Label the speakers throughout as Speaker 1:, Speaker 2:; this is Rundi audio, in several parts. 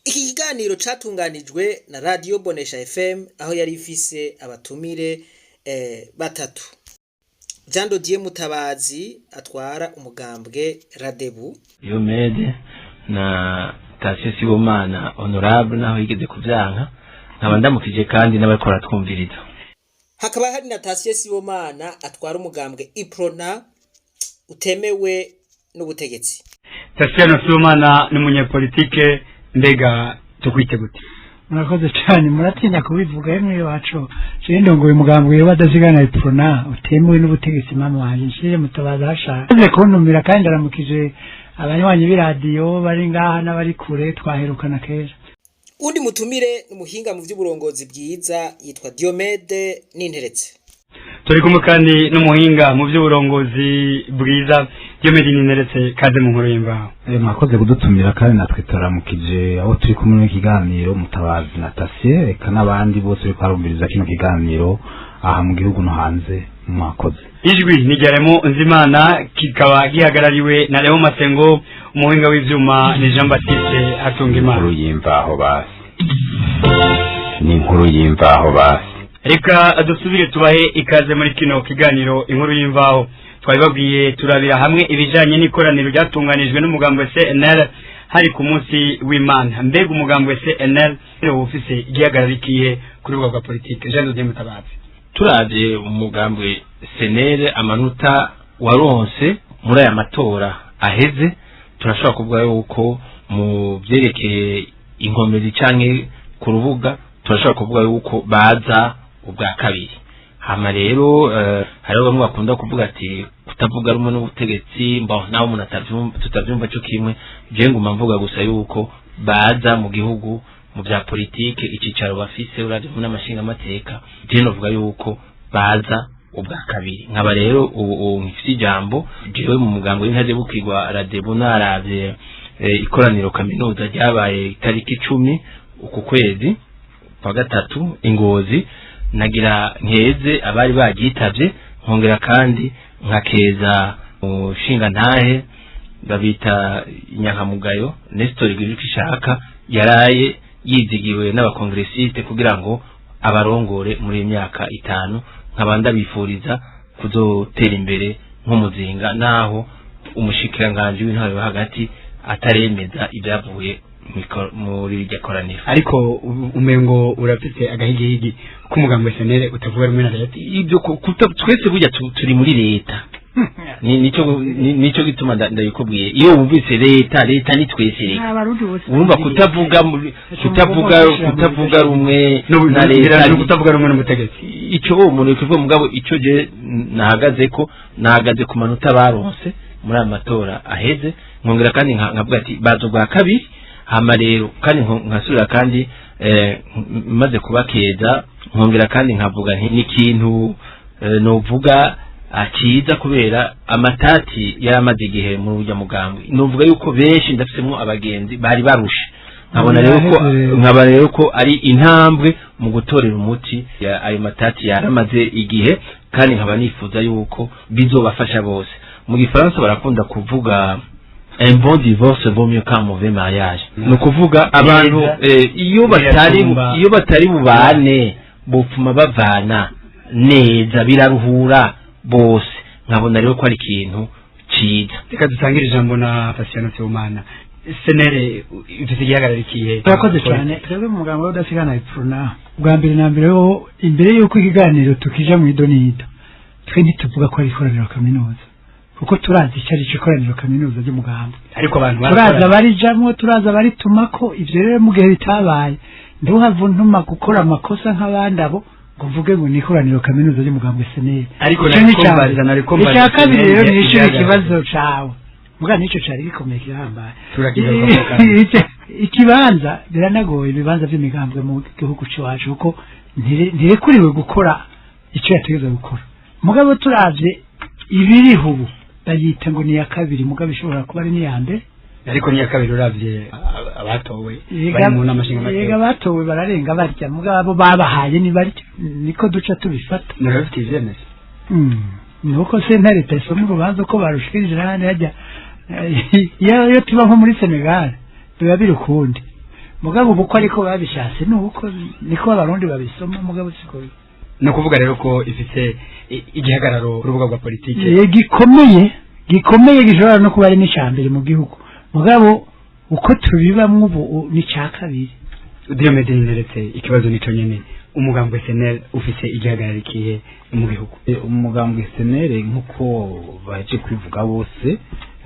Speaker 1: Iki kiganiro catunganijwe na Radio Bonesha FM, aho yari ifise abatumire batatu: Jean Dodier Mutabazi atwara umugambwe Radebu,
Speaker 2: Yomede na Tasiyo Sibomana honorable, naho yigeze kuvyanka, nkaba ndamukije kandi n'abariko twumviriza.
Speaker 1: Hakaba hari na Tasiyo Sibomana atwara umugambwe Iprona utemewe n'ubutegetsi.
Speaker 3: Tasiyano Sibomana ni umunyepolitike, mbega tukwite gute?
Speaker 4: Murakoze cyane, muratinya kubivuga yemwe iwacu. Jewe ndongoye umugambi w'abadasigana Iprona utemewe n'ubutegetsi. Mama wanje nshire Mutabaza hashaka aze kuntumira, kandi aramukije abanywanyi b'iradiyo bari ngaha n'abari kure, twaherukana kera.
Speaker 1: Undi mutumire ni umuhinga mu vy'uburongozi bwiza, yitwa Diomede Ninteretse.
Speaker 3: Turi kumwe kandi n'umuhinga mu by'uburongozi bwiza, Diomede Ninteretse. Kaze mu Nkuru y'Imvaho.
Speaker 5: Mwakoze kudutumira, kandi natwe turamukije aho turi kumwe n'ikiganiro, Mutabazi na Tasiye, reka n'abandi bose bariko barumviriza kino kiganiro aha mu gihugu no hanze. Mwakoze.
Speaker 3: Ijwi ni rya Remo Nzimana, kikaba gihagarariwe na Leo Masengo, umuhinga w'ivyuma ni Jean Baptiste Hatungimana.
Speaker 6: Inkuru y'imvaho basi, ni inkuru y'imvaho basi.
Speaker 3: Reka dusubire tubahe ikaze muri kino kiganiro Inkuru y'Imvaho. Twari babwiye turabira hamwe ibijanye n'ikoraniro ryatunganijwe n'umugambwe CNL, hari ku munsi w'Imana. Mbega umugambwe CNL ufise igihagararikiye kuri rubuga rwa politike? Jean Dodier Mutabazi.
Speaker 2: Turavye umugambwe CNL, amanota waronse muri aya matora aheze, turashobora kuvuga yuko mu vyerekeye inkomezi canke ku rubuga, turashobora kuvuga yuko baza ubwa kabiri. Hama rero hariho bamwe bakunda kuvuga ati kutavuga rumwe n'ubutegetsi, mbo naho umuntu atavyumva, tutavyumva cyo kimwe. Je nguma mvuga gusa yuko baza mu gihugu mu bya politike, icicaro bafise uravye mu n'amashinga amateka. Je novuga yuko baza ubwa kabiri. Nkaba rero ubu nkifise ijambo jewe mu mugambo w'intaje bukirwa Radebu, naravye ikoraniro kaminuza ryabaye itariki 10 uku kwezi kwa gatatu Ingozi, nagira nkeze abari bagitavye, nkongera kandi nkakeza mushinga ntahe babita Inyankamugayo Nestor Ishaka, yaraye yizigiwe n'abakongresiste kugira ngo abarongore muri iyi myaka 5. Nkaba ndabifuriza kuzotera imbere nk'umuzinga, naho umushikiranganji w'intwaro yo hagati ataremeza ibyavuye muri iryo koraniro.
Speaker 3: Ariko umengo urafise agahigihigi k'umugambwe CNL utavuga rumwe na leta.
Speaker 2: Ibyo twese burya turi muri leta, nico gituma ndabikubwiye. Iyo wumvise leta, leta ni twese. Leta urumva kutavuga rumwe na leta
Speaker 3: no kutavuga rumwe n'umutegetsi.
Speaker 2: Ico umuntu kivuga, mugabo ico je nahagaze ko nahagaze ku manota baronse muri aya matora aheze, nkongera kandi nkavuga ati bazo bwa kabiri. Hama rero kandi nkasubira kandi maze kubakeza, nkongera kandi nkavuga nti ni ikintu novuga akiza, kubera amatati yaramaze igihe muri urya mugambwe. Novuga yuko benshi ndafisemwo abagenzi bari barushe, nkabona rero ko nkaba rero ko ari intambwe mu gutorera umuti ayo matati yaramaze igihe, kandi nkaba nifuza yuko bizobafasha bose. Mu gifaransa barakunda kuvuga "un bon divorce vaut mieux qu'un mauvais mariage", ni ukuvuga abantu iyo batari bubane bopfuma bavana neza, biraruhura bose. Nkabona rero ko ari ikintu ciza.
Speaker 3: Reka dutangire ijambo na Patient Sibomana. CNL ifise igihagararo ikihe?
Speaker 4: Murakoze cyane. Twebwe mu mugambo w'udasigana Iprona, bwa mbere na mbere ho, imbere y'uko ikiganiro tukija mu idonido, twe ntituvuga ko ari ikoraniro kaminuza, kuko turazi icyo ari cyo ikoraniro kaminuza ry'umugambi.
Speaker 3: Ariko abantu
Speaker 4: turazi
Speaker 3: barakorana.
Speaker 4: Abarijamwo, turazi abaritumako. Ivyo rero mu gihe bitabaye, ntuhave untuma gukora amakosa nk'abandi abo ngo mvuge ngo ni ikoraniro kaminuza ry'umugambwe CNL.
Speaker 3: Ariko
Speaker 4: Ico ni
Speaker 3: nariko
Speaker 4: ica
Speaker 3: mbaza,
Speaker 4: mbere.
Speaker 3: nariko mbaza
Speaker 4: Icya kabiri rero,
Speaker 3: CNL
Speaker 4: nishyura
Speaker 3: igihagararo.
Speaker 4: ikibazo cawe, muga nico cari gikomeye, kirahambaye.
Speaker 3: Turakigaruka kandi.
Speaker 4: Ikibanza biranagoye, ibibanza by'imigambwe mu gihugu cyacu, kuko ntirekuriwe gukora icyo yategetswe gukora. Mugabo turavye ibiriho ubu, bayita ngo ni iya kabiri, mugabo ishobora kuba ari n'iya mbere.
Speaker 3: Ariko ni iya kabiri uravye abatowe bari mu nama
Speaker 4: Yega,
Speaker 3: nshingamateka.
Speaker 4: Batowe bararenga barya, mugabo abo babahaye ni barya, niko duca tubifata.
Speaker 3: Murabifitiye ivyemezo?
Speaker 4: Nuko sentare itasoma urubanza uko barushikirije n'ahandi hajya. Iyo tuba nko muri Senegal biba biri ukundi. Mugabo ubu ko ariko babishatse nuko niko abarundi babisoma, mugabo siko.
Speaker 3: No kuvuga rero ko ifise igihagararo urubuga rwa politike
Speaker 4: gikomeye, gikomeye, gishobora no kuba ari n'icambere mu gihugu, mugabo uko tubibamwo ubu ni ca kabiri.
Speaker 3: Diomede Nderetse, ikibazo nico nyene: umugambwe SNL ufise igihagararo ikihe mu gihugu?
Speaker 5: Umugambwe SNL, nk'uko baje kwivuga bose,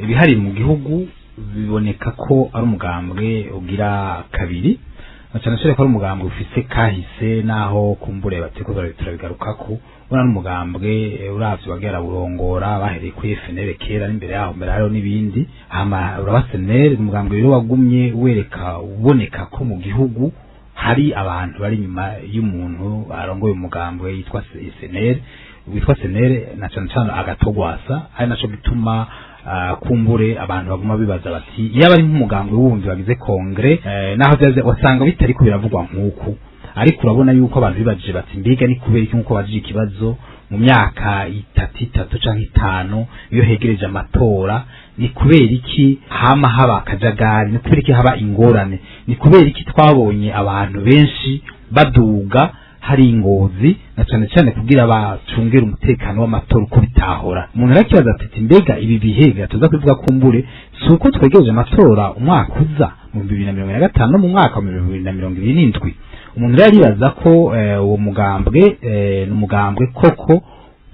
Speaker 5: ibihari mu gihugu biboneka ko ari umugambwe ugira kabiri, na cyane cyane ko ari umugambwe ufise kahise, naho kumbure bateko turabigarukako. Ubona n'umugambwe uravye wagiye arawurongora bahereye kuri FNL kera, n'imbere yaho mbere hariho n'ibindi, hama uraba SNL. Umugambwe rero wagumye wereka uboneka ko mu gihugu hari abantu bari inyuma y'umuntu arongoye umugambwe yitwa SNL, witwa SNL, na cyane cyane agatogwasa, ari naco gituma kumbure abantu baguma bibaza bati yaba ari nk'umugambwe wundi bagize congrès, naho byaze wasanga bitariko biravugwa nk'uku. Ariko urabona yuko abantu bibajije bati mbega ni kubera iki, nkuko bajije ikibazo, mu myaka 3 canke 5 iyo hegereje amatora, ni kubera iki hama haba akajagari, ni kubera iki haba ingorane, ni kubera iki twabonye abantu benshi baduga hari ingozi, na cyane cyane kugira bacungere umutekano w'amatora uko bitahora. Umuntu arakibaza ati mbega ibi bihe gatuza kuvuga kumbure si uko twegereje amatora umwaka uza mu 2025 no mu mwaka wa 2027? Umuntu rero aribaza ko uwo mugambwe ni umugambwe koko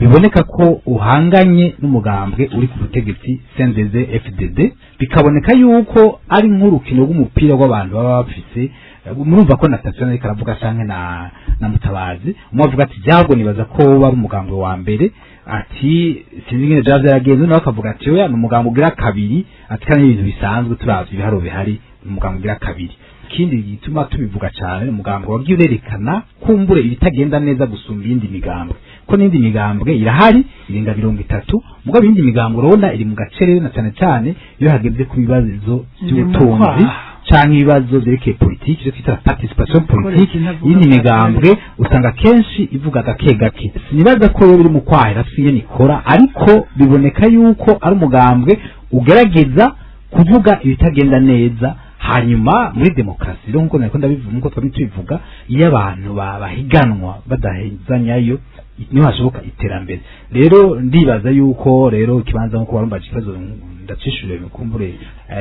Speaker 5: biboneka ko uhanganye n'umugambwe uri ku butegetsi CNDD FDD, bikaboneka yuko ari nk'urukino rw'umupira rw'abantu baba bafise. Murumva ko na Tatiana ariko aravuga canke na Mutabazi, umwe avuga ati byabwo nibaza ko bari umugambwe wa mbere, ati sinzi ingene vyaba vyaragenze, nawe akavuga ati oya, ni umugambwe ugira kabiri, ati kandi ibintu bisanzwe turavye ibiharuro bihari, ni umugambwe ugira kabiri. Ikindi gituma tubivuga cyane, umugambwe wagiye urerekana kumbure ibitagenda neza gusumba iyindi migambwe, ko n'indi migambwe irahari irenga 30, mugabo iyindi migambwe urabona iri mu gacerere, na cyane cyane iyo hageze ku bibazo by'ubutunzi canke ibibazo vyerekeye politiki, ivyo twita participation politique. Iyindi migambwe usanga kenshi ivuga gake gake. Sinibaza ko yo biri mu kwahira siyo nikora, ariko biboneka yuko ari umugambwe ugerageza kuvuga ibitagenda neza. Hanyuma muri demokarasi rero, nkuko nariko ndabivuga, nkuko twari tubivuga, iyo abantu bahiganwa badahezanyayo niho hashoboka iterambere. Rero ndibaza yuko rero ikibanza, nkuko warumbaje ikibazo ndacishuriye, mikumbure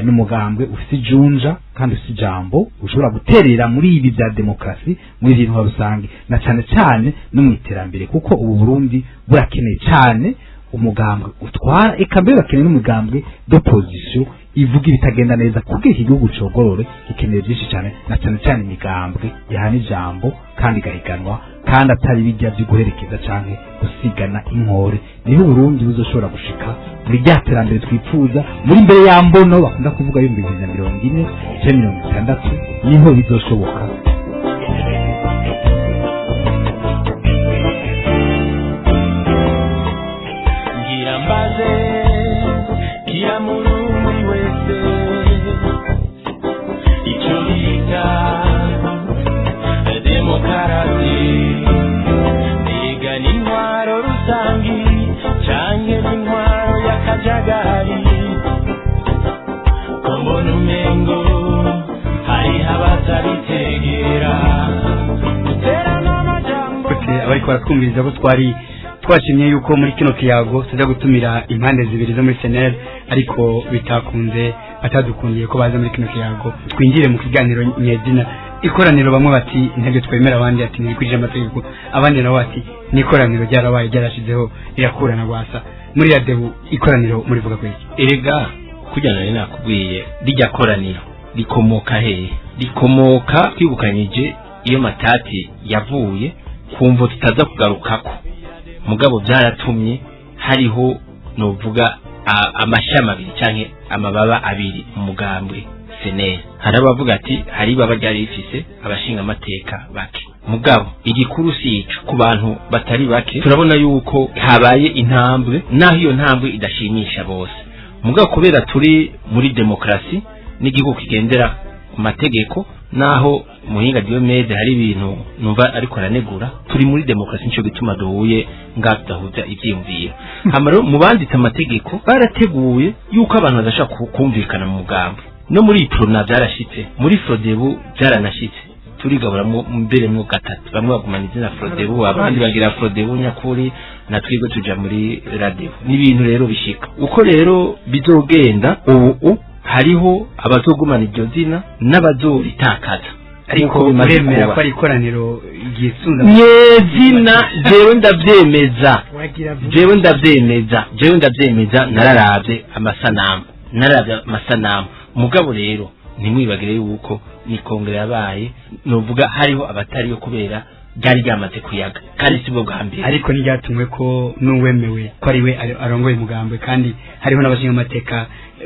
Speaker 5: n'umugambwe ufise ijunja kandi ufise ijambo ushobora guterera muri ibi bya demokarasi, muri ibi bintu rusange, na cyane cyane no mu iterambere, kuko ubu Burundi burakeneye cyane umugambwe utwara, eka mbere bakeneye n'umugambwe d'opposition ivuga ibitagenda neza, kugira iki gihugu cogorore. Gikeneye byinshi cyane, na cyane cyane imigambwe yahana ijambo kandi igahiganwa, kandi atari bijya byo guherekeza canke gusigana inkore. Niho Burundi buzoshobora gushika muri rya terambere twipfuza, muri mbere ya mbono bakunda kuvuga 2040 canke 60, niho bizoshoboka.
Speaker 7: Ngira mbaze kila murundi wese ico bita demokarasi, mbega n'intwaro rusangi canke n'intwaro y'akajagari, ko mbona umengo hariho abatabitegera guterana amajambo.
Speaker 3: Abariko baratwumviriza ko twari twashimye yuko muri kino kiyago tuza gutumira impande zibiri zo muri SNL, ariko bitakunze, batadukundiye ko baza muri kino kiyago. Twinjire mu kiganiro nyezina. Ikoraniro, bamwe bati ntebyo twemera, abandi ati ntibikurije amategeko, abandi nabo bati n'ikoraniro ryarabaye ryarashizeho rirakurana gwasa. Muri radebu ikoraniro murivuga kwiki?
Speaker 2: Erega kugira nari nakubwiye, rijya koraniro rikomoka hehe? Rikomoka twibukanyije iyo matati yavuye kumvo tutaza kugarukako, mugabo byaratumye hariho novuga amashami abiri canke amababa abiri mu mugambwe SNL. Hari abavuga ati hari ibaba ryari rifise abashinga amateka bake, mugabo igikuru si ico. Ku bantu batari bake turabona yuko habaye intambwe, naho iyo ntambwe idashimisha bose, mugabo kubera turi muri demokarasi n'igihugu kigendera ku mategeko, naho muhinga Diomede hari ibintu numva ariko aranegura, turi muri demokarasi, nico gituma duhuye nga tudahuza ivyiyumviro. Hama rero mu banditse amategeko barateguye yuko abantu badashobora kumvikana mu mugambwe. No muri Iprona byarashitse, muri Frodebu byaranashitse, turigaburamo mbere mwo gatatu, bamwe bagumana izina Frodebu, abandi bagira Frodebu nyakuri, na twebwe tuja muri Radebu. N'ibintu rero bishika uko rero bizogenda. Ubu hariho abazogumana iryo zina n'abazoritakaza.
Speaker 3: Ariko uremera ko ari ikoraniro ryisunza
Speaker 2: nyezina? Jewe ndavyemeza, jewe ndavyemeza, jewe ndavyemeza. Nararavye amasanamu, nararavye amasanamu. Mugabo rero ntimwibagire yuko ni kongere yabaye, novuga hariho abatariyo kubera ryari ryamaze kuyaga, kandi sibwo bwa mbere.
Speaker 3: Ariko ntiryatumwe ko n'uwemewe ko ari we arongoye umugambwe, kandi hariho n'abashingamateka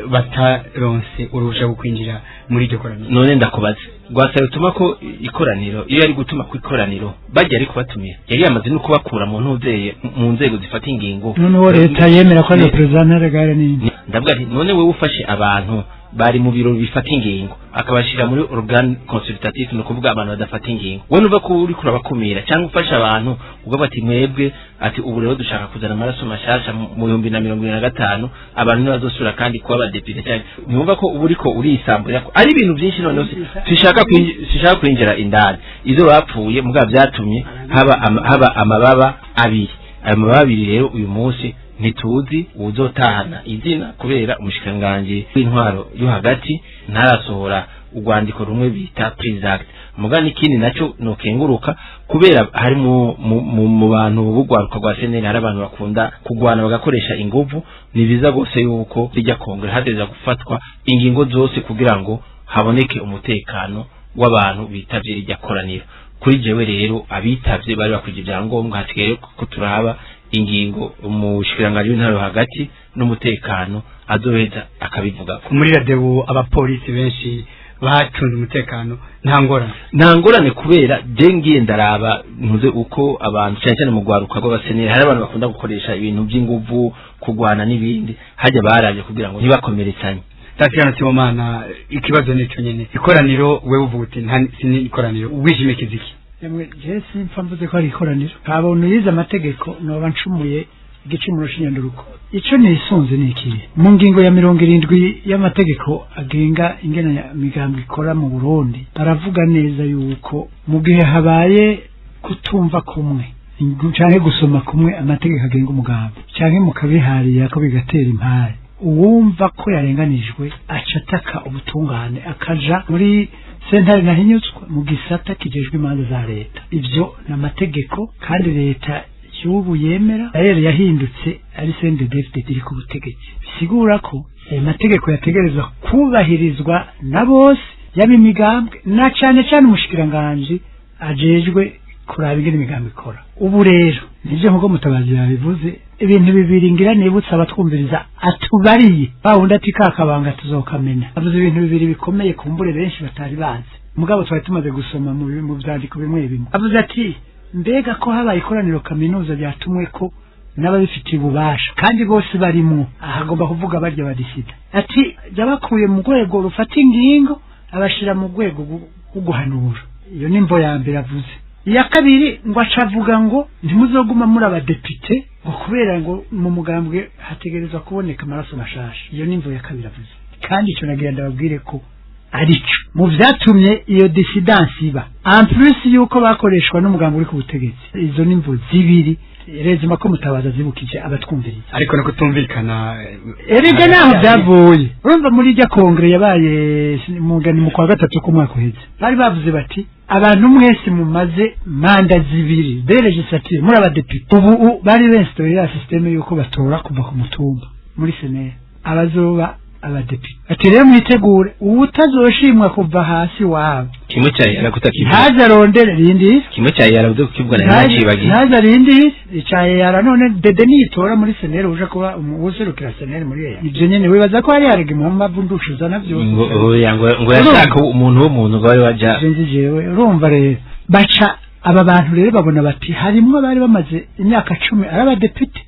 Speaker 3: bataronse uruhusha rwo kwinjira muri iryo koraniro.
Speaker 2: None ndakubaza, Rwasa rutuma ko ikoraniro, iyo yari gutuma ku ikoraniro bajya ari kubatumira, yari yamaze no kubakura mu ntuzeye mu nzego zifata ingingo.
Speaker 4: Noneho leta yemera ko ari perezida ntaregare nini.
Speaker 2: Ndavuga nti none wewe ufashe abantu bari mu biro bifata ingingo akabashira muri organe consultatif, ni ukuvuga abantu badafata ingingo, we nuva ko uri kurabakumira, cyangwa ufasha abantu uvuga ati mwebwe, ati ubu rero dushaka kuzana amaraso mashasha mu 2025, abantu ntibazosubira kandi kuba abadepite, cyane ntiwumva ko ubu uriko urisamburira ko ari ibintu byinshi. Noneho sishaka kwinjira indani izo bapfuye, mugabo byatumye haba amababa abiri. Ayo mababa abiri rero uyu munsi ntituzi uwuzotahana izina, kubera umushikiranganji w'intwaro yo hagati ntarasohora urwandiko rumwe bita prise d'acte. Mugabo n'ikindi nacyo nokenguruka, kubera hari mu bantu b'urwaruka rwa CNL hari abantu bakunda kugwana bagakoresha inguvu. Ni biza rwose yuko rijya kongere hateza gufatwa ingingo zose kugira ngo haboneke umutekano w'abantu bitavye rijya koraniro. Kuri jewe rero abitavye bari bakwije ibyangombwa, hasigaye ko turaba ingingo umushikiranganji w'intwaro hagati n'umutekano azoheza akabivuga.
Speaker 3: Muri Radebu abapolisi benshi bacunze umutekano, nta ngorane?
Speaker 2: Nta ngorane, kubera je ngiye ndaraba ntuze uko abantu cyane cyane mu rwaruka rw'abaseneri hari abantu bakunda gukoresha ibintu by'inguvu, kugwana n'ibindi, hajya baraje kugira ngo ntibakomeretsanye.
Speaker 3: Tasiyano Sibomana, ikibazo nico nyene, ikoraniro wewe uvuga uti nta sini ikoraniro, wishimikiza iki?
Speaker 4: Yemwe, je simpfa mvuze ko ari ikoraniro kabontu yize amategeko, noba ncumuye igicumuro c'inyanduruko. Ico nisunze ni ikihe? Mu ngingo ya 70 y'amategeko agenga ingene migambi ikora mu Burundi, baravuga neza yuko mu gihe habaye kutumva kumwe canke gusoma kumwe amategeko agenga umugambi, canke mukabiharira ko bigatera impari, uwumva ko yarenganijwe aca ataka ubutungane, akaja muri sentare nahinyuzwa mu gisata kijejwe imanza za leta. Ivyo ni amategeko kandi leta y'ubu yemera, rero yahindutse ari CNDD-FDD iri ku butegetsi, bisigura ko ayo mategeko yategerezwa kubahirizwa na bose, yaba imigambwe na cane cane umushikiranganji ajejwe kuraba ingene imigambi ikora. Ubu rero nivyo, nkuko Mutabazi yabivuze, ibintu bibiri ngira nibutsa abatwumviriza atubariye ba wundi ati kakabanga tuzokamena. Avuze ibintu bibiri bikomeye kumbure benshi batari bazi, mugabo twari tumaze gusoma mu vyandiko bimwe bimwe. Avuze ati mbega ko habaye ikoraniro kaminuza ryatumwe ko n'ababifitiye ububasha kandi bose barimwo, ahagomba kuvuga barya badisida, ati yabakuye mu rwego rufata ingingo abashira mu rwego rwo guhanura. Iyo ni imvo ya mbere avuze. Iya kabiri ngo acavuga ngo ntimuzoguma muri abadepite, ngo kubera ngo mu mugambwe hategerezwa kuboneka amaraso mashasha. Iyo ni imvo ya kabiri avuze, kandi ico nagira ndababwire ko arico mu vyatumye iyo dissidence iba, en plus yuko bakoreshwa n'umugambi uri ku butegetsi. Izo ni imvo zibiri rezima ko Mutabaza zibukije abatwumviriza.
Speaker 3: Ariko no kutumvikana
Speaker 4: Erega naho byavuye, urumva muri irya kongere yabaye mugani mu kwa gatatu k'umwaka uheze, bari bavuze bati abantu mwese mumaze manda zibiri de législature muri abadepite, ubu bari benstore ya système yuko batora kuva ku mutumba muri senere abazoba abadepite, ati rero mwitegure uwutazoshimwa kuva hasi wabo
Speaker 2: Kimwe cya yara kutakivuga.
Speaker 4: Ntaze arondere rindi.
Speaker 2: Kimwe cya yara uze kukivuga na nacibagiye.
Speaker 4: Ntaze arindi icaye yara. None dede nitora muri senere uje kuba uwuserukira senere muri eya, ivyo nyene wibaza ko hari harega impamvu ndushuza navyo?
Speaker 2: Ngo oya, ngo yashaka umuntu w'umuntu ngo wari waja.
Speaker 4: Nzi jewe. Urumva rero baca aba bantu rero babona bati harimwo abari bamaze imyaka 10 ari abadepite,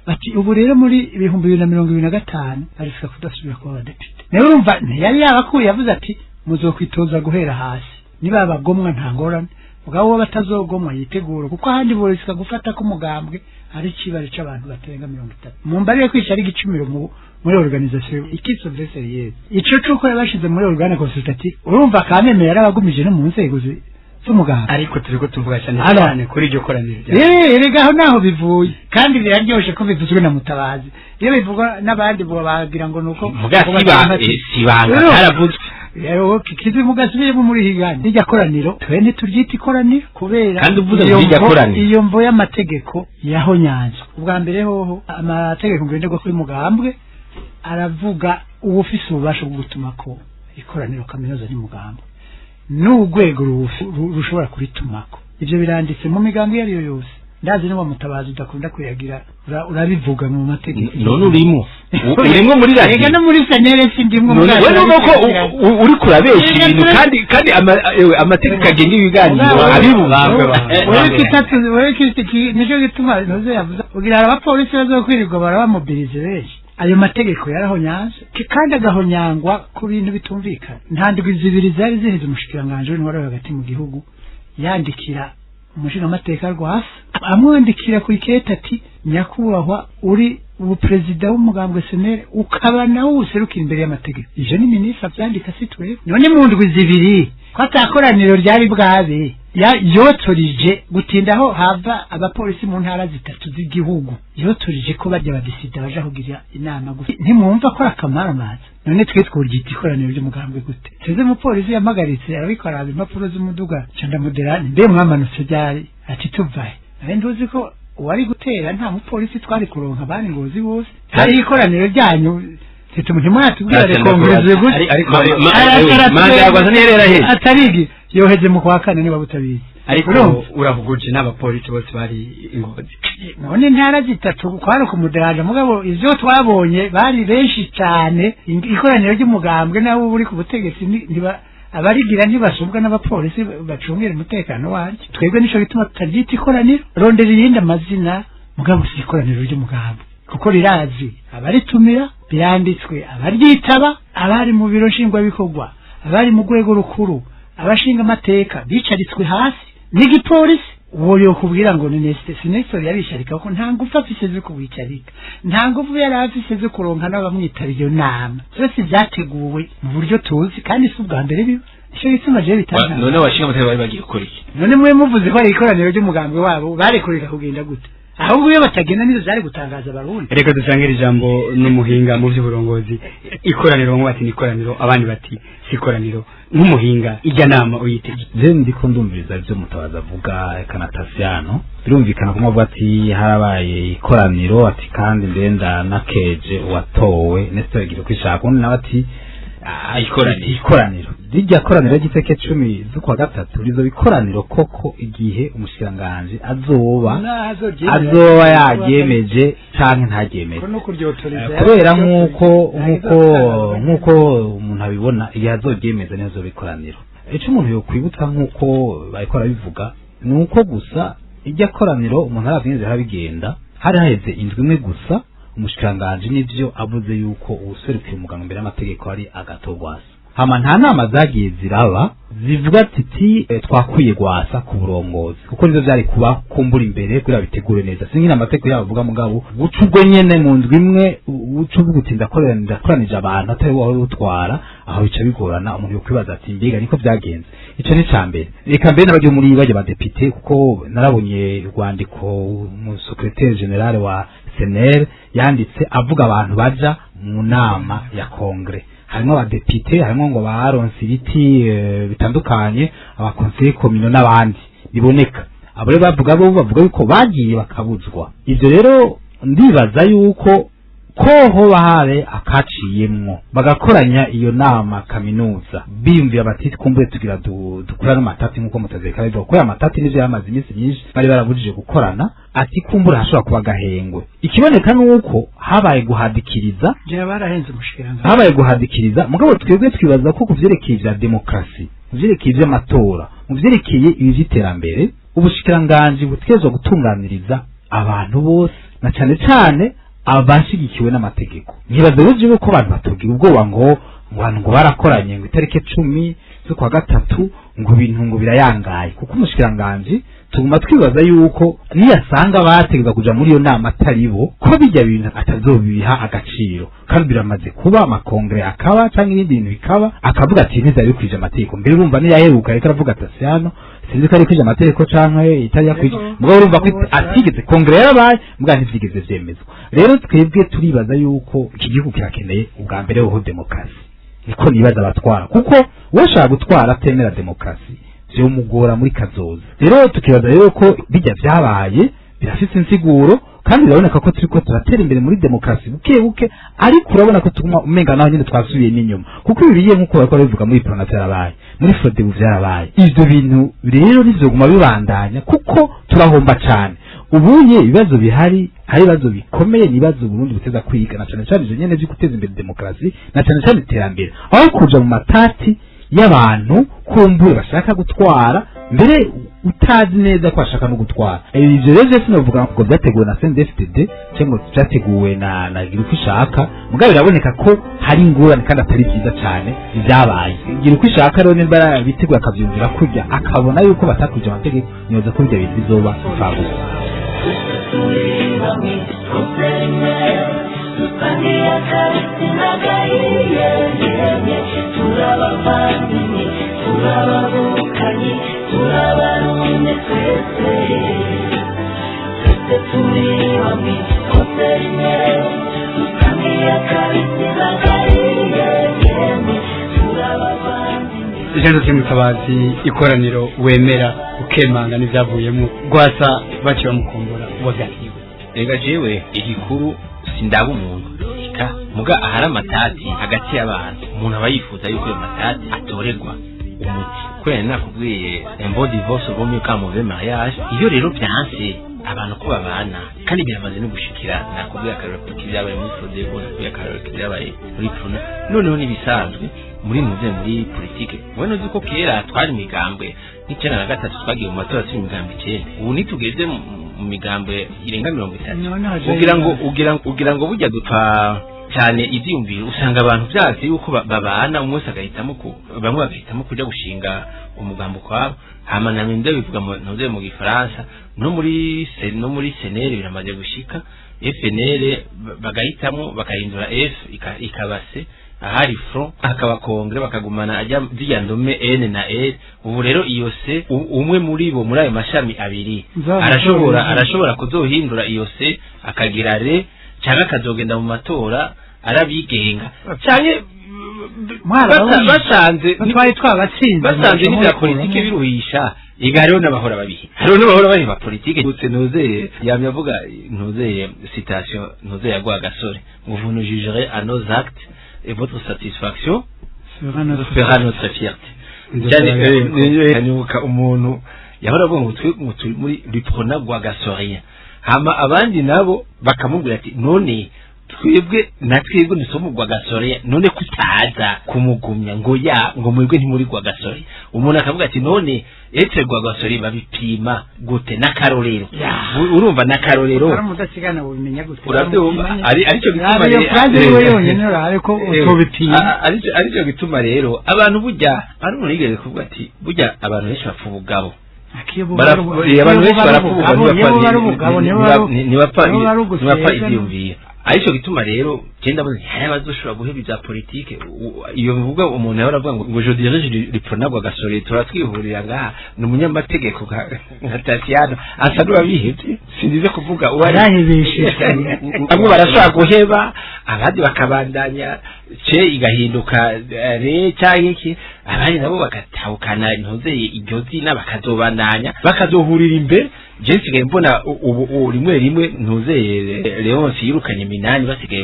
Speaker 4: bati ubu rero muri 2025 barishaka kudasubira kuba abadepite. Nawe urumva ntiyari yabakuye, yavuze ati muzokwitoza guhera hasi, niba abagomwa nta ngorane, mugabo uwo batazogomwa yitegura, kuko ahandi borisika gufata ko umugambwe ari ikibare c'abantu batarenga 30. Mumbarire kwica ari igicumiro Muri organisation ikiso sérieuse, ico cuko yabashize muri organe consultative, urumva kameme yarabagumije no mu nzego z'umugambwe.
Speaker 3: Ariko turiko tuvuga cyane
Speaker 4: Alors.
Speaker 3: cyane kuri iryo koraniro rya
Speaker 4: Erega aho naho bivuye, kandi biraryoshe ko bivuzwe na Mutabazi. Iyo bivugwa n'abandi bo bagira ngo nuko
Speaker 2: Muga sibanga karavuzwe.
Speaker 4: Rero kizi mugasubiyemo muri higani rirya koraniro, twe ntituryita ikoraniro kubera
Speaker 2: Kandi uvuze ngo
Speaker 4: iyo
Speaker 2: rirya koraniro.
Speaker 4: Iyo mvo y'amategeko yahonyanzwe ubwa mbere hoho, amategeko ngenderwa kuri mugambwe aravuga uwufise ububasha bwo gutuma ko ikoraniro kaminuza y'umugambwe n'urwego rushobora kuritumako. Ivyo biranditse mu migambi iyo ariyo yose. Ndazi n'uwo Mutabazi udakunda kuyagira, urabivuga mu mategeko.
Speaker 2: None urimo muri
Speaker 4: Ega
Speaker 2: radio
Speaker 4: no muri CNL sindimwo.
Speaker 2: None we nuko ko uriko urabesha ibintu, kandi ewe, amategeko agenga ibiganiro abibuza.
Speaker 4: Wewe kitatu, wewe kiti, nico gituma ntuze yavuze ugira abapolisi bazokwirirwa barabamobilize benshi. Ayo mategeko yarahonyanze, kandi agahonyangwa ku bintu bitumvikana. Nta ndwi 2 zari ziheze umushikiranganji w'intwaro hagati mu gihugu yandikira umushingamateka Rwasa, amwandikira ku ikete ati: "Nyakubahwa, uri ubuperezida w'umugambwe CNL, ukaba nawe userukira imbere y'amategeko." Ivyo ni minisitiri avyandika, si twebwe. None mu ndwi 2 ko atakoraniro ryari bwabe, yotorije gutinda aho hava abapolisi mu ntara zitatu z'igihugu, yotorije ko barya badisida baja kugira inama gusa? Ntimwumva ko ari akamaramaza? None twe tworyita ikoraniro ry'umugambwe gute? Tuze umupolisi yamagaritse arabikora, impapuro z'umuduga ca ndamuderani: "Mbe mwamanutse ryari?" Ati: "Tuvahe?" Nari ntuzi ko uwari gutera nta mupolisi twari kuronka, bari ngozi bose. Hari ikoraniro ryanyu, ntimwatubwira rekongereze gute?
Speaker 3: Ariko
Speaker 2: Manda yagwaza ntiyari yaraheze.
Speaker 4: Atarigi yoheze mu kwa kane, niba butabizi.
Speaker 3: Ariko
Speaker 4: Urumva?
Speaker 3: Urahuguje n'abapolisi bose bari ingozi.
Speaker 4: None intara zitatu kwari kumuderanja, mugabo ivyo twabonye bari benshi cyane. Ikoraniro ry'umugambwe nawe uba uri ku butegetsi, abarigira ntibasumbwa n'abapolisi bacungera umutekano waryo. Twebwe nico gituma tutaryita ikoraniro. Rondera irindi amazina, mugabo si ikoraniro ry'umugambwe, kuko rirazi abaritumira, biranditswe abaryitaba, abari mu biro nshingwabikorwa, abari mu rwego rukuru, abashinga amateka bicaritswe hasi n'igipolisi. Uwo yokubwira ngo ni Nestor, si Nestor yarisharika, kuko nta ngufu afise zo kuwicarika, nta ngufu yari afise zo kuronka n'abamwitaba iyo nama. Byose byateguwe mu buryo tuzi, kandi si ubwa mbere biba. Nico gituma jewe bitangaza.
Speaker 2: None abashinga amategeko bari bagiye gukora iki?
Speaker 4: None mwe muvuze ko ari ikoraniro ry'umugambwe wabo, barekureka kugenda gute? Ahubwo iyo batagenda nizo zari gutangaza abarundi.
Speaker 3: Reka dusangire ijambo n'umuhinga mu by'uburongozi. Ikoraniro, bamwe bati ni ikoraniro, abandi bati si ikoraniro. Nk'umuhinga, ijya nama uyitege?
Speaker 5: Je ndiko ndumviriza ivyo Mutabazi avuga kanatasiano, birumvikana ko avuga ati harabaye ikoraniro, ati kandi ndenda nakeje uwatowe Nestor yagiye kwishaka, undi nawe ati
Speaker 2: Ikoraniro.
Speaker 5: Ikoraniro rirya koraniro ry'itariki 10 z'ukwa gatatu rizoba ikoraniro koko igihe umushikiranganji azoba yaryemeje canke ntaryemeje.
Speaker 4: Ko no kuryotoreza.
Speaker 5: Kubera nk'uko umuntu abibona, igihe azoryemeza niyo azoba ikoraniro. Ico umuntu yokwibutsa, nk'uko bariko barabivuga, ni uko gusa irya koraniro umuntu aravye neza bigenda, hari haheze indwi imwe gusa umushikiranganji n'ivyo avuze yuko uwuserukiye umuganga imbere y'amategeko ari Agathon Rwasa. Hama nta nama zagiye ziraba zivuga ati twakwiye Rwasa ku burongozi, kuko nivyo vyari kuba kumbura imbere kugira bitegure neza. Sinzi amategeko yabo avuga, mugabo guca ubwo nyene mu ndwi imwe uca uvuga uti ndakoranije abantu atari wowe utwara aho, bica bigorana. Umuntu yokwibaza ati mbega niko vyagenze? Ico ni ca mbere. Reka mbere n'abagiye muri bajya badepite, kuko narabonye urwandiko mu secrétaire général wa CNL yanditse avuga abantu baja mu nama ya congrès, harimo abadepite, harimo ngo baronse ibiti bitandukanye, abakonseye communaux n'abandi biboneka. Abo rero bavuga, bo bavuga yuko bagiye bakabuzwa. Ivyo rero ndibaza yuko ko hoba hari akaciyemwo bagakoranya iyo nama kaminuza, biyumvira bati twumve tugira dukorane amatati, nk'uko mutazeka bivuga ko amatati nivyo yamaze iminsi myinshi bari barabujije gukorana, ati kumbura hashobora kuba gahengwe. Ikiboneka nuko habaye guhadikiriza.
Speaker 4: Je barahenze umushikiranganji.
Speaker 5: Habaye guhadikiriza, mugabo twebwe twibaza ko kuvyerekeye vya demokarasi, mu vyerekeye ivy'amatora, mu vyerekeye ibi vy'iterambere, ubushikiranganji butegerezwa gutunganiriza abantu bose, na cane cane abashigikiwe n'amategeko. Nkibaza rero jewe ko abantu batogira ubwoba ngo abantu ngo barakoranye ngo itariki 10 z'ukwa gatatu ngo ibintu ngo birayangaye, kuko umushikiranganji tuguma twibaza yuko niyasanga bategeza kuja muri iyo nama atari bo, ko bijya bintu atazobiha agaciro. Kandi biramaze kuba, amakongere akaba canke ibindi bintu bikaba, akavuga ati ntivyari bikwije amategeko. Mbere urumva niyaheruka ariko aravuga ati Asiano sinzi ko ari kwije amategeko canke itari yakwije, mugabo urumva ko atigeze kongere yarabaye, mugabo ntivyigeze vyemezwa. Rero twebwe turibaza yuko iki gihugu kirakeneye ubwa mbere hoho demokarasi, niko nibaza abatwara, kuko ushaka gutwara atemera demokarasi vyomugora muri kazoza. Rero tukibaza rero ko bijya vyabaye birafise insiguro, kandi biraboneka ko turiko turatera imbere muri demokarasi buke buke, ariko urabona ko tuguma umenga naho nyene twasubiye n'inyuma, kuko ibi bigiye nk'uko bariko babivuga muri Prona vyarabaye, muri Frodebu vyarabaye. Ivyo bintu rero ntivyoguma bibandanya kuko turahomba cane. Ubunye ibibazo bihari, hari ibibazo bikomeye, nibazo Burundi buteza kwiga, na cane cane ivyo nyene vyo guteza imbere demokarasi na cane cane iterambere, aho kuja mu matati y'abantu kumbure bashaka gutwara, mbere utazi neza ko bashaka no gutwara. Ivyo rero vyose sinovuga ngo vyateguwe na CNDD-FDD cyangwa ngo vyateguwe na Girukwishaka, mugabo biraboneka ko hari ingorane kandi atari vyiza cane vyabaye. Girukwishaka rero nimba biteguye akavyumvira kurya, akabona yuko batakwije amategeko, nibaza ko ivyo bintu bizoba imfabusa.
Speaker 3: Jean Dodier Mutabazi, ikoraniro wemera ukemanga n'ivyavuyemo, Rwasa baciye bamukumbura wavyakiriwe?
Speaker 2: Ega jewe igikuru sindaba umuntu ika muga ahari amatati hagati y'abantu, umuntu aba yifuza yuko ayo matati atorerwa umuti. Kubera nakubwiye un bon divorce vaut mieux qu'un mauvais mariage. Iyo rero vyanse abantu ko babana, kandi biramaze no gushikira, nakubwiye akarorero k'ivyabaye muri Frodebu, nakubwiye akarorero k'ivyabaye muri Prona, noneho n'ibisanzwe muri muze muri politike. Wowe uzi ko kera twari imigambwe 93 twagiye mu matora turi imigambwe 9, ubu nitugeze mu migambwe irenga 30. Ugira ngo burya dupfa cyane ivyiyumviro, usanga abantu vyanse yuko babana, umwe wese agahitamo ku bamwe bagahitamo kuja gushinga umugambo kwabo. Hama na minde bivuga ntuze mu Gifaransa, no muri CNL biramaze gushika, FNL bagahitamo bakahindura F ikaba C, ahari front hakaba kongre, bakagumana ajya zirya ndome N na L. Ubu rero iyo C umwe muri bo muri ayo mashami abiri arashobora kuzohindura iyo C akagira R, cyangwa akazogenda mu matora arabigenga, cyane basanze
Speaker 4: twari twabatsinze,
Speaker 2: basanze n'ibya politike biruhisha. Ega hariho n'abahora babihe, hariho n'abahora bahiba politike. Gutse ntuzeye yamye avuga ntuzeye citation ntuzeye yaguha gasore ngo vous nous jugerez à nos actes et votre satisfaction fera notre fierté. Cyane nibuka umuntu yahora avuga ngo twe turi muri Luprona gwa gasorien, hama abandi nabo bakamubwira ati none twebwe na twebwe nisomo gwa gasore, none kutaza kumugumya ngo ya ngo mwebwe ntimuri gwa gasore. Umuntu akavuga ati none etse gwa gasore babipima gute n'akarorero? Urumva n'akarorero
Speaker 4: mudasigana ubimenya gute?
Speaker 2: Urabyumva aricyo gituma
Speaker 4: rero phrase wewe yonyene ariko utobipima,
Speaker 2: aricyo gituma rero abantu burya ari umuntu yigeze kuvuga ati burya abantu benshi bapfa ubugabo, abantu benshi barapfa ubugabo ntibapfa ivyiyumviro. Aricyo gituma rero genda mbona hari abazoshobora guheba ibya politike. Iyo bivuga umuntu yahora avuga ngo je dirige Luprona gwa gasore, turatwihurira ngaha ni umunyamategeko nka Tatiana asa n'uwabihevye, sinzize kuvuga uwo ari bamwe barashobora guheba abandi bakabandanya ce igahinduka re cyangwa iki, abandi nabo bagatahukana ntuzeye iryo zina bakazobandanya bakazohurira imbere. Je nsigaye mbona ubu rimwe rimwe ntuzeye Leonce yirukanye Minani, basigaye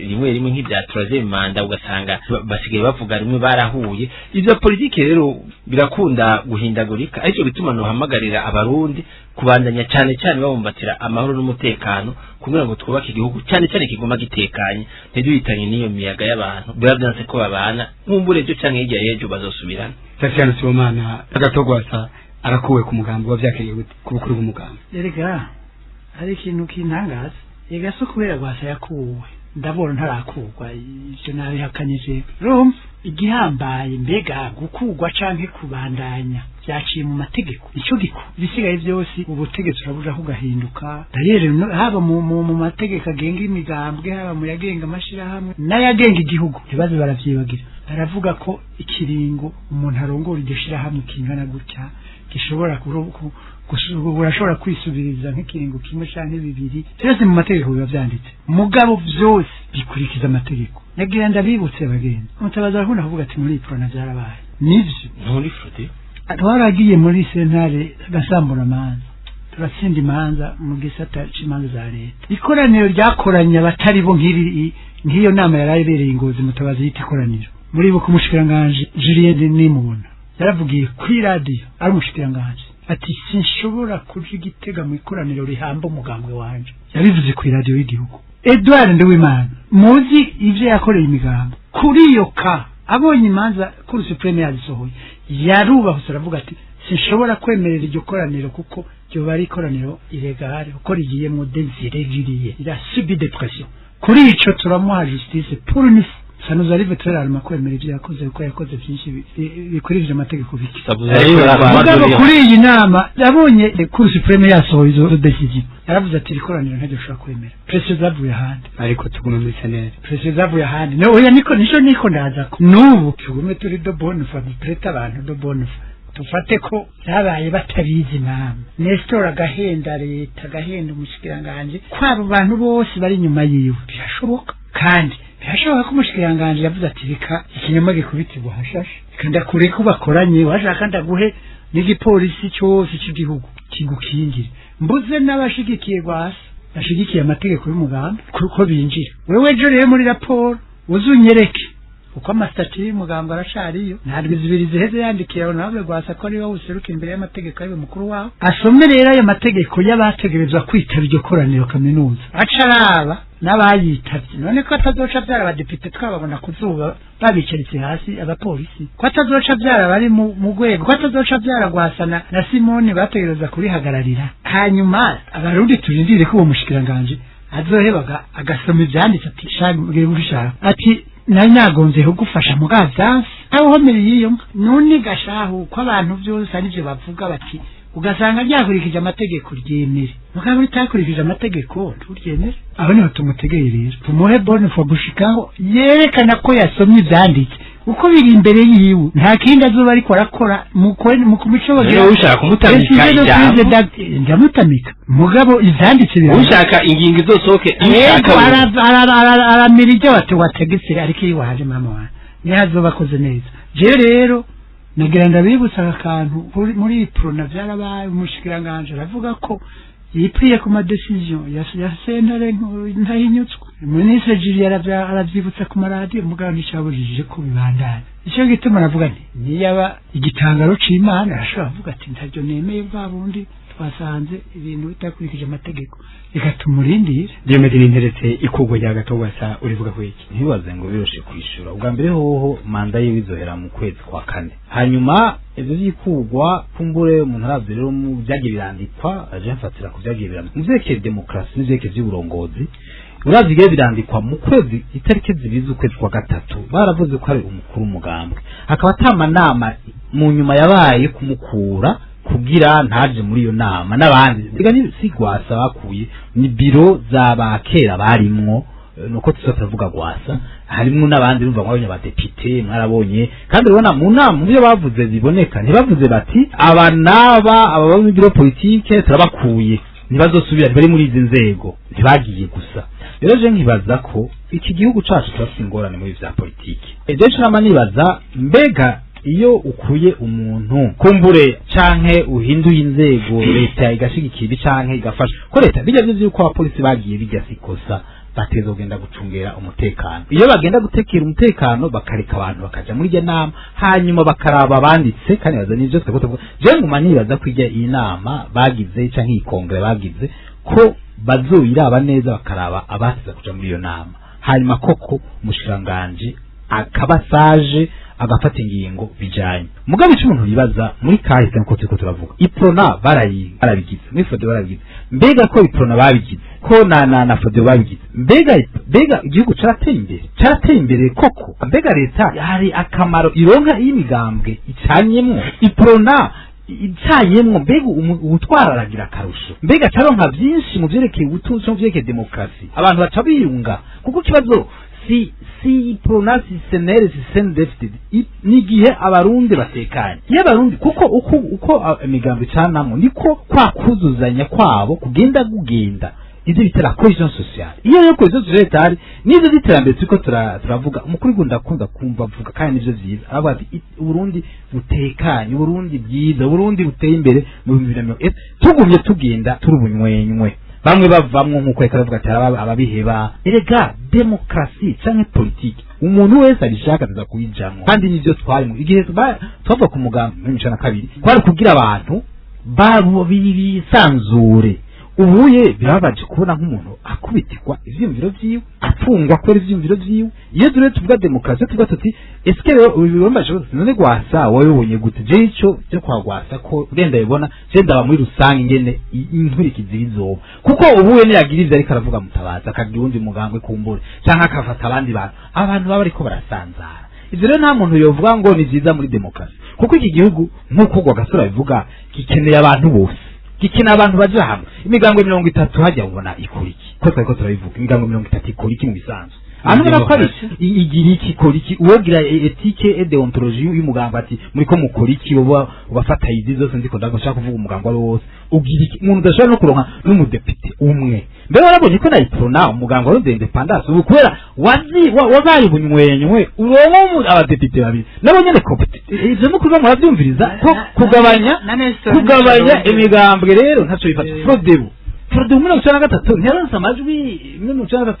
Speaker 2: rimwe rimwe nk'ibya troisième mandat, ugasanga basigaye bavuga rimwe barahuye. Ivyo politike rero birakunda guhindagurika, aricyo bituma nohamagarira abarundi kubandanya cyane cyane babumbatira amahoro n'umutekano, kugira ngo twubake igihugu cyane cyane kiguma gitekanye, ntiduhitanye n'iyo miyaga y'abantu biba byanse ko babana nkumbure ejo canke hirya y'ejo bazosubirana.
Speaker 3: Tatiana Sibomana, Agatogwasa arakuwe ku mugambi wa vyakiriye gute ku bukuru bw'umugambi?
Speaker 4: Erega hari ikintu kintangaza, ega so kubera Rwasa yakuwe ndabona ntarakurwa, ivyo nabihakanyije. Urumva Igihambaye mbega gukugwa canke kubandanya byaciye mu mategeko, icyo gikuru. Ibisigaye byose ubutegetsi urabuja kugahinduka. D'ailleurs haba mu mategeko agenga imigambwe, haba mu yagenga amashirahamwe n'ayagenga igihugu, ntibaze baravyibagira. Baravuga ko ikiringo umuntu arongora iryo shirahamwe kingana gutya, gishobora urashobora kwisubiriza nk'ikiringo kimwe canke bibiri. Byose mu mategeko biba vyanditse, mugabo byose bikurikiza amategeko. Nagira ndabibutse bagenzi, Mutabazi arakunda kuvuga ati muri Uprona vyarabaye. Nivyo,
Speaker 2: Muri Frode.
Speaker 4: Twaragiye muri sentare gasambura amanza, turatsinda imanza mu gisata c'imanza za leta. Ikoraniro ryakoranye abatari bo nk'iri, nk'iyo nama yaraye ibereye Ingozi Mutabazi yita ikoraniro. Muribuka umushikiranganji Julien Nimubona yaravugiye kuri radiyo ari umushikiranganji ati sinshobora kuja Igitega mu ikoraniro rihamba umugambwe wanje. Yabivuze ku iradiyo y'igihugu. Edouard Nduwimana, muzi ivyo yakoreye imigambo kuri iyo ka abonye imanza Cour suprême yazisohoye, yarubahutse aravuga ati sinshobora kwemerera iryo koraniro kuko ryoba ari ikoraniro illégal, kuko rigiyemwo des irréguliers, il a subi des pressions. Kuri ico turamuha justice pour une fois. Ça nous arrive très rarement kwemera ivyo yakoze, kuko yakoze vyinshi bikurikije amategeko bike. Mugabo kuri iyi nama yabonye Cour suprême yasohoye izo décision, yaravuze ati iri koraniro ntaryo ushobora kwemera. Pression zavuye ahandi.
Speaker 3: Ariko tugume muri CNL.
Speaker 4: Pression zavuye ahandi. No, oya, niko nico niko ndaza ko nubu tugume turi de bonne foi, duprete abantu de bonne foi, dufate ko byabaye batabizi. Nama Nestor agahenda leta, agahenda umushikiranganji, ko abo bantu bose bari inyuma yiwe. Birashoboka, kandi birashoboka ko umushikiranganji yavuze ati reka ikinyoma gikubitirwa hashashe, reka ndakure ko bakoranye, washaka ndaguhe n'igipolisi cyose cy'igihugu kigukingire, mbuze n'abashigikiye Rwasa, bashigikiye amategeko y'umugambi kuko binjira. Wewe ejo rero muri raporo uzunyereke uko ama statuts y'umugambi aracariyo. Ntabwo zibiri ziheze yandikiye honorable Rwasa ko ariwe useruka imbere y'amategeko, ariwe mukuru wawe. Asome rero ayo mategeko y'abategerezwa kwitaba iryo koraniro kaminuza, aca araba n'abayitavye. None ko atazoca vyara abadepite twababona kuzuba babicaritse hasi abapolisi, ko atazoca vyara bari mu rwego, ko atazoca vyara Rwasa na Simoni bategereza kurihagararira? Hanyuma abarundi turindire ko uwo mushikiranganje azohebaga agasoma ivyanditse ati shaka ushaka, ati nari nagonze kugufasha muga vyanse aho homeye yiyo nka none gashahu ko abantu vyose arivyo bavuga bati ugasanga ryakurikije amategeko ryemere, mugabo ritakurikije amategeko nturyemere. Aho niho tumutegeye rero, tumuhe bonne foi gushikaho yerekana ko yasomye ivyanditse uko biri imbere yiwe. Nta kindi azoba ariko arakora mu kumuco.
Speaker 2: Rero ushaka kumutamika ijambo.
Speaker 4: Ndamutamika, mugabo ivyanditse biri.
Speaker 2: Ushaka ingingo izosohoke.
Speaker 4: Yego, aramira ibyo wategetse, ariko iyo waje mama wanjye niho azoba akoze neza. Je rero nagira ndabibutsa aka kantu muri Uprona vyarabaye. Umushikiranganji aravuga ko yipriye ku ma décisions ya sentare ntahinyutswe. Minisitiri Julien aravyibutsa ku maradiyo, mugabo nticabujije ko bibandanya. Ico gituma aravuga nti niyaba igitangaro c'Imana arashobora kuvuga ati ntaryo nemeye, bwa bundi twasanze ibintu bitakurikije amategeko, reka tumurindire.
Speaker 3: Diomede Ninteretse, ikugwa rya Gatogwasa urivuga ku iki?
Speaker 5: Ntibaze ngo biroshe kwishura. Ubwa mbere hoho manda yiwe izohera mu kwezi kwa kane. Hanyuma ivyo vyikugwa kumbure umuntu aravye rero mu vyagiye birandikwa, aje mfatira ku vyagiye birandikwa mu vyerekeye demokarasi n'ivyerekeye vy'uburongozi. Urazi igihe birandikwa mu kwezi itariki 2 z'ukwezi kwa gatatu, baravuze ko ari umukuru w'umugambwe, hakaba atamanama mu nyuma yabaye kumukura kugira ntaje muri iyo nama n'abandi. Ega ni si Rwasa bakuye, ni bureau za ba kera barimwo. Nuko tuza turavuga Rwasa, harimwo n'abandi urumva mwabonye abadepite mwarabonye. Kandi urabona mu nama mu byo bavuze biboneka, ntibavuze bati aba n'aba aba bari muri bureau politique turabakuye, ntibazosubira, ntibari muri izi nzego, ntibagiye gusa. Rero je nkibaza ko iki gihugu cacu kirafise ingorane muri vya politiki. Ejo nama nibaza mbega iyo ukuye umuntu kumbure canke uhinduye inzego, leta igashigikira ibi canke igafasha, ko leta bijya vyo vyuko abapolisi bagiye bijya sikosa, bateza kugenda gucungera umutekano. Iyo bagenda gutekera umutekano bakareka abantu bakaja muri iryo nama, hanyuma bakaraba abanditse kandi baza n'ivyo twebwe tuvuga. Je nguma nibaza ko ijya iyi nama bagize canke iyi congrès bagize ko bazoyiraba neza, bakaraba abasiza kuja muri iyo nama, hanyuma koko umushikiranganji akaba sage. Agafata ingingo bijanye. Mugabe ico umuntu yibaza muri kahise, nkuko turiko turavuga, Iprona barabigize, muri Frodebu barabigize. Mbega ko Iprona babigize, ko na Frodebu babigize, mbega igihugu carateye imbere? Carateye imbere koko? Mbega leta hari akamaro ironka iyo imigambwe icanyemwo? Iprona icanyemwo, mbega uwutwara aragira akarusho? Mbega caronka vyinshi mu vyerekeye ubutunzi no mu vyerekeye demokarasi? Abantu baca biyunga, kuko ikibazo si Iprona, si CNL, si CNDD-FDD, n'igihe Abarundi batekanye. Iyo Abarundi, kuko uko imigambi icanamwo niko kwa kuzuzanya kwabo kugenda kugenda, ivyo bita la cohésion sociale. Iyo rero cohésion sociale itari, n'ivyo vy'iterambere turiko turavuga, umukuru w'igihugu ndakunda kumva avuga, kandi nivyo vyiza, aravuga ati: "Uburundi butekanye, Uburundi bwiza, Uburundi buteye imbere mu 2020." Tugumye tugenda turi ubunywenywe, bamwe bavamwo, nk'uko reka aravuga ati ababiheba. Erega demokarasi canke politiki, umuntu wese abishaka aza kuyijamwo, kandi nivyo twarimo igihe twava ku mugambi muri 92, kwari kugira abantu babo bisanzure. Ubuye birababaje kubona nk'umuntu akubitirwa ivyiyumviro vyiwe, afungwa kubera ivyiyumviro vyiwe. Iyo dure tuvuga demokarasi, tuvuga tuti: "Eske rero bibambaje none Rwasa wabibonye gute?" Je ico cyo kwa Rwasa ko ugenda bibona, je ndaba muri rusange ingene inkurikizi bizoba, kuko ubuye niyagira ivyo ariko aravuga Mutabaza, akagira uwundi mugambwe kumbure, canke akafata abandi bantu, abantu baba bariko barasanzara. Ivyo rero nta muntu yovuga ngo ni vyiza muri demokarasi, kuko iki gihugu, nk'uko Rwagasore abivuga, gikeneye abantu bose, gikeneye abantu baja hamwe. Imigambwe 30 hajya ubona ikora iki? Ko twariko turabivuga, imigambwe 30 ikora iki mu bisanzwe? Ahantu ubona ko ari igira iki, ikora iki? Uwogira éthique et déontologie y'umugambi, ati muriko mukora iki? Uba ubafata izi zose, ndiko ndashaka kuvuga umugambi wari wose ugira iki, umuntu udashobora no kuronka n'umudepite umwe? Mbere warabonye ko na Iprona, umugambi wa indépendance, ubu kubera wazi wabaye ubunywenywe, uronka abadepite babiri nabo nyene kopite. Ivyo nuko muravyumviriza ko kugabanya
Speaker 4: na Nestor
Speaker 5: kugabanya imigambwe rero ntaco bifata. Frodebu 93 ntiyaronse amajwi 93,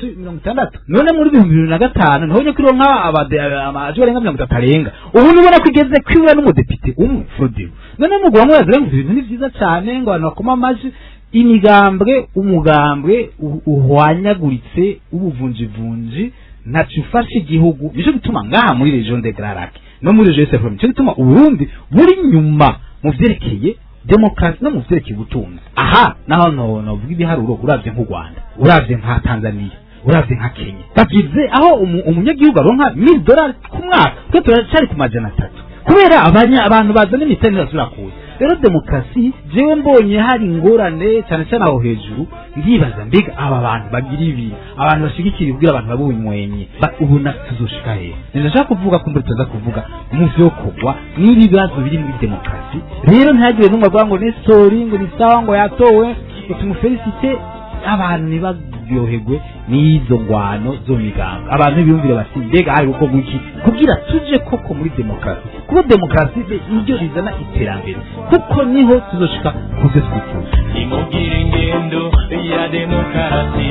Speaker 5: 60. None muri 2005 ntibonye ko ironka amajwi arenga 30 arenga? Ubu nibona ko igeze kwibura n'umudepite umwe, Frodebu. None mugwa mwazi ngo ibintu ni vyiza cane, ngo abantu bakoma amajwi. Imigambwe, umugambwe uhwanyaguritse, ubuvunjivunji, ntaco ufasha igihugu. Nico gituma ngaha muri région des Grands Lacs no muri région CFM, nico gituma Uburundi buri nyuma mu vyerekeye demokarasi no mu vyerekeye ubutunzi. Aha naho no novuga ibiharuro, uravye nk'u Rwanda, uravye nka Tanzania, uravye nka Kenya, bagize aho umunyagihugu aronka $1000 ku mwaka, twe turacari ku 300, kubera abantu bazana imitani basubira kuza. Rero demokarasi, jewe mbonye hari ingorane cyane cyane aho hejuru, ndibaza: mbega aba bantu bagira ibi, abantu bashigikira kugira abantu babunywenye, ubona tuzoshika hehe? Ndashaka kuvuga ko mbere tuza kuvuga mu vyokorwa n'ibibazo biri muri demokarasi. Rero ntihagire n'umwe avuga ngo Nestori ngo ni sawa, ngo yatowe, ngo tumufelicite. Abantu ntibaryoherwe n'izo ngwano zo mu migambwe. Abantu biyumvire bati: "Mbega hari gukorwa iki kugira tuje koko muri demokarasi?" Kuko demokarasi niryo rizana iterambere, kuko niho tuzoshika ku byo twifuza.
Speaker 7: Nimugire ingendo ya demokarasi,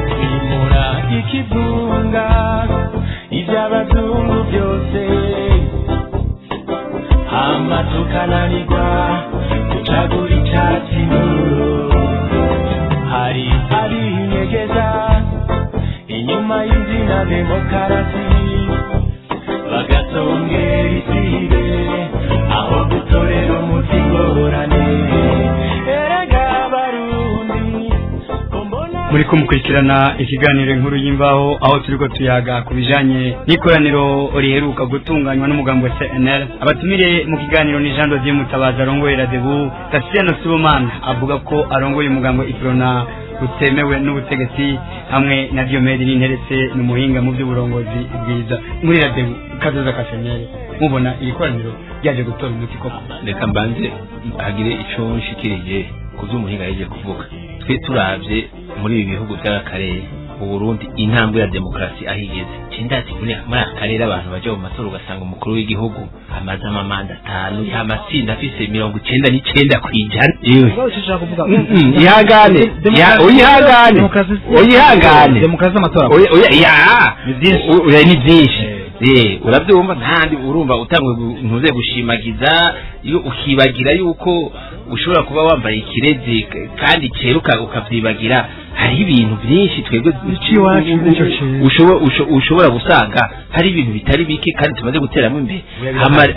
Speaker 7: twimura ikivunga iby'abazungu byose, hama tukananirwa gucagura icyatsi n'ubururu. Hari abinyegeza inyuma y'izina demokarasi, bagasongera isibe aho gutorera umuti ingorane. Erega Barundi ko mbona
Speaker 3: Muri ko mukurikirana ikiganiro Inkuru y'Imvaho, aho turiko tuyaga ku bijanye n'ikoraniro riheruka gutunganywa n'umugambi wa CNL. Abatumire mu kiganiro ni Jean Dodier Mutabazi arongoye Radebu, Tasiano Sibomana avuga ko arongoye umugambi wa Iprona rutemewe n'ubutegetsi, hamwe na Diomede Ninteretse, ni umuhinga mu by'uburongozi bwiza muri Radebu. Kazoza ka CNL, mubona iri koraniro ryaje gutora umuti koko?
Speaker 2: Reka mbanze hagire ico nshikirije ku vy'umuhinga yaje kuvuga. Twe turavye muri ibi bihugu by'akarere, Uburundi intambwe ya demokarasi aho igeze, cindati muri aka karere abantu baja mu matora, ugasanga umukuru w'igihugu amaze amamanda 5, amatsinda afise 99%. Yewe, ihangane, uyihangane, uyihangane.
Speaker 5: Demokarasi z'amatora.
Speaker 2: Oya, oya, ya.
Speaker 5: Ni vyinshi.
Speaker 2: Oya, ni vyinshi. Urabyumva, ntandi urumva utangwe ntuze gushimagiza, iyo ukibagira yuko ushobora kuba wambaye ikirezi kandi cyeruka ukavyibagira. Hariho ibintu byinshi twebwe
Speaker 4: Iciwacu nico cera.
Speaker 2: Ushobora gusanga hari ibintu bitari bike kandi tumaze guteramo imbere.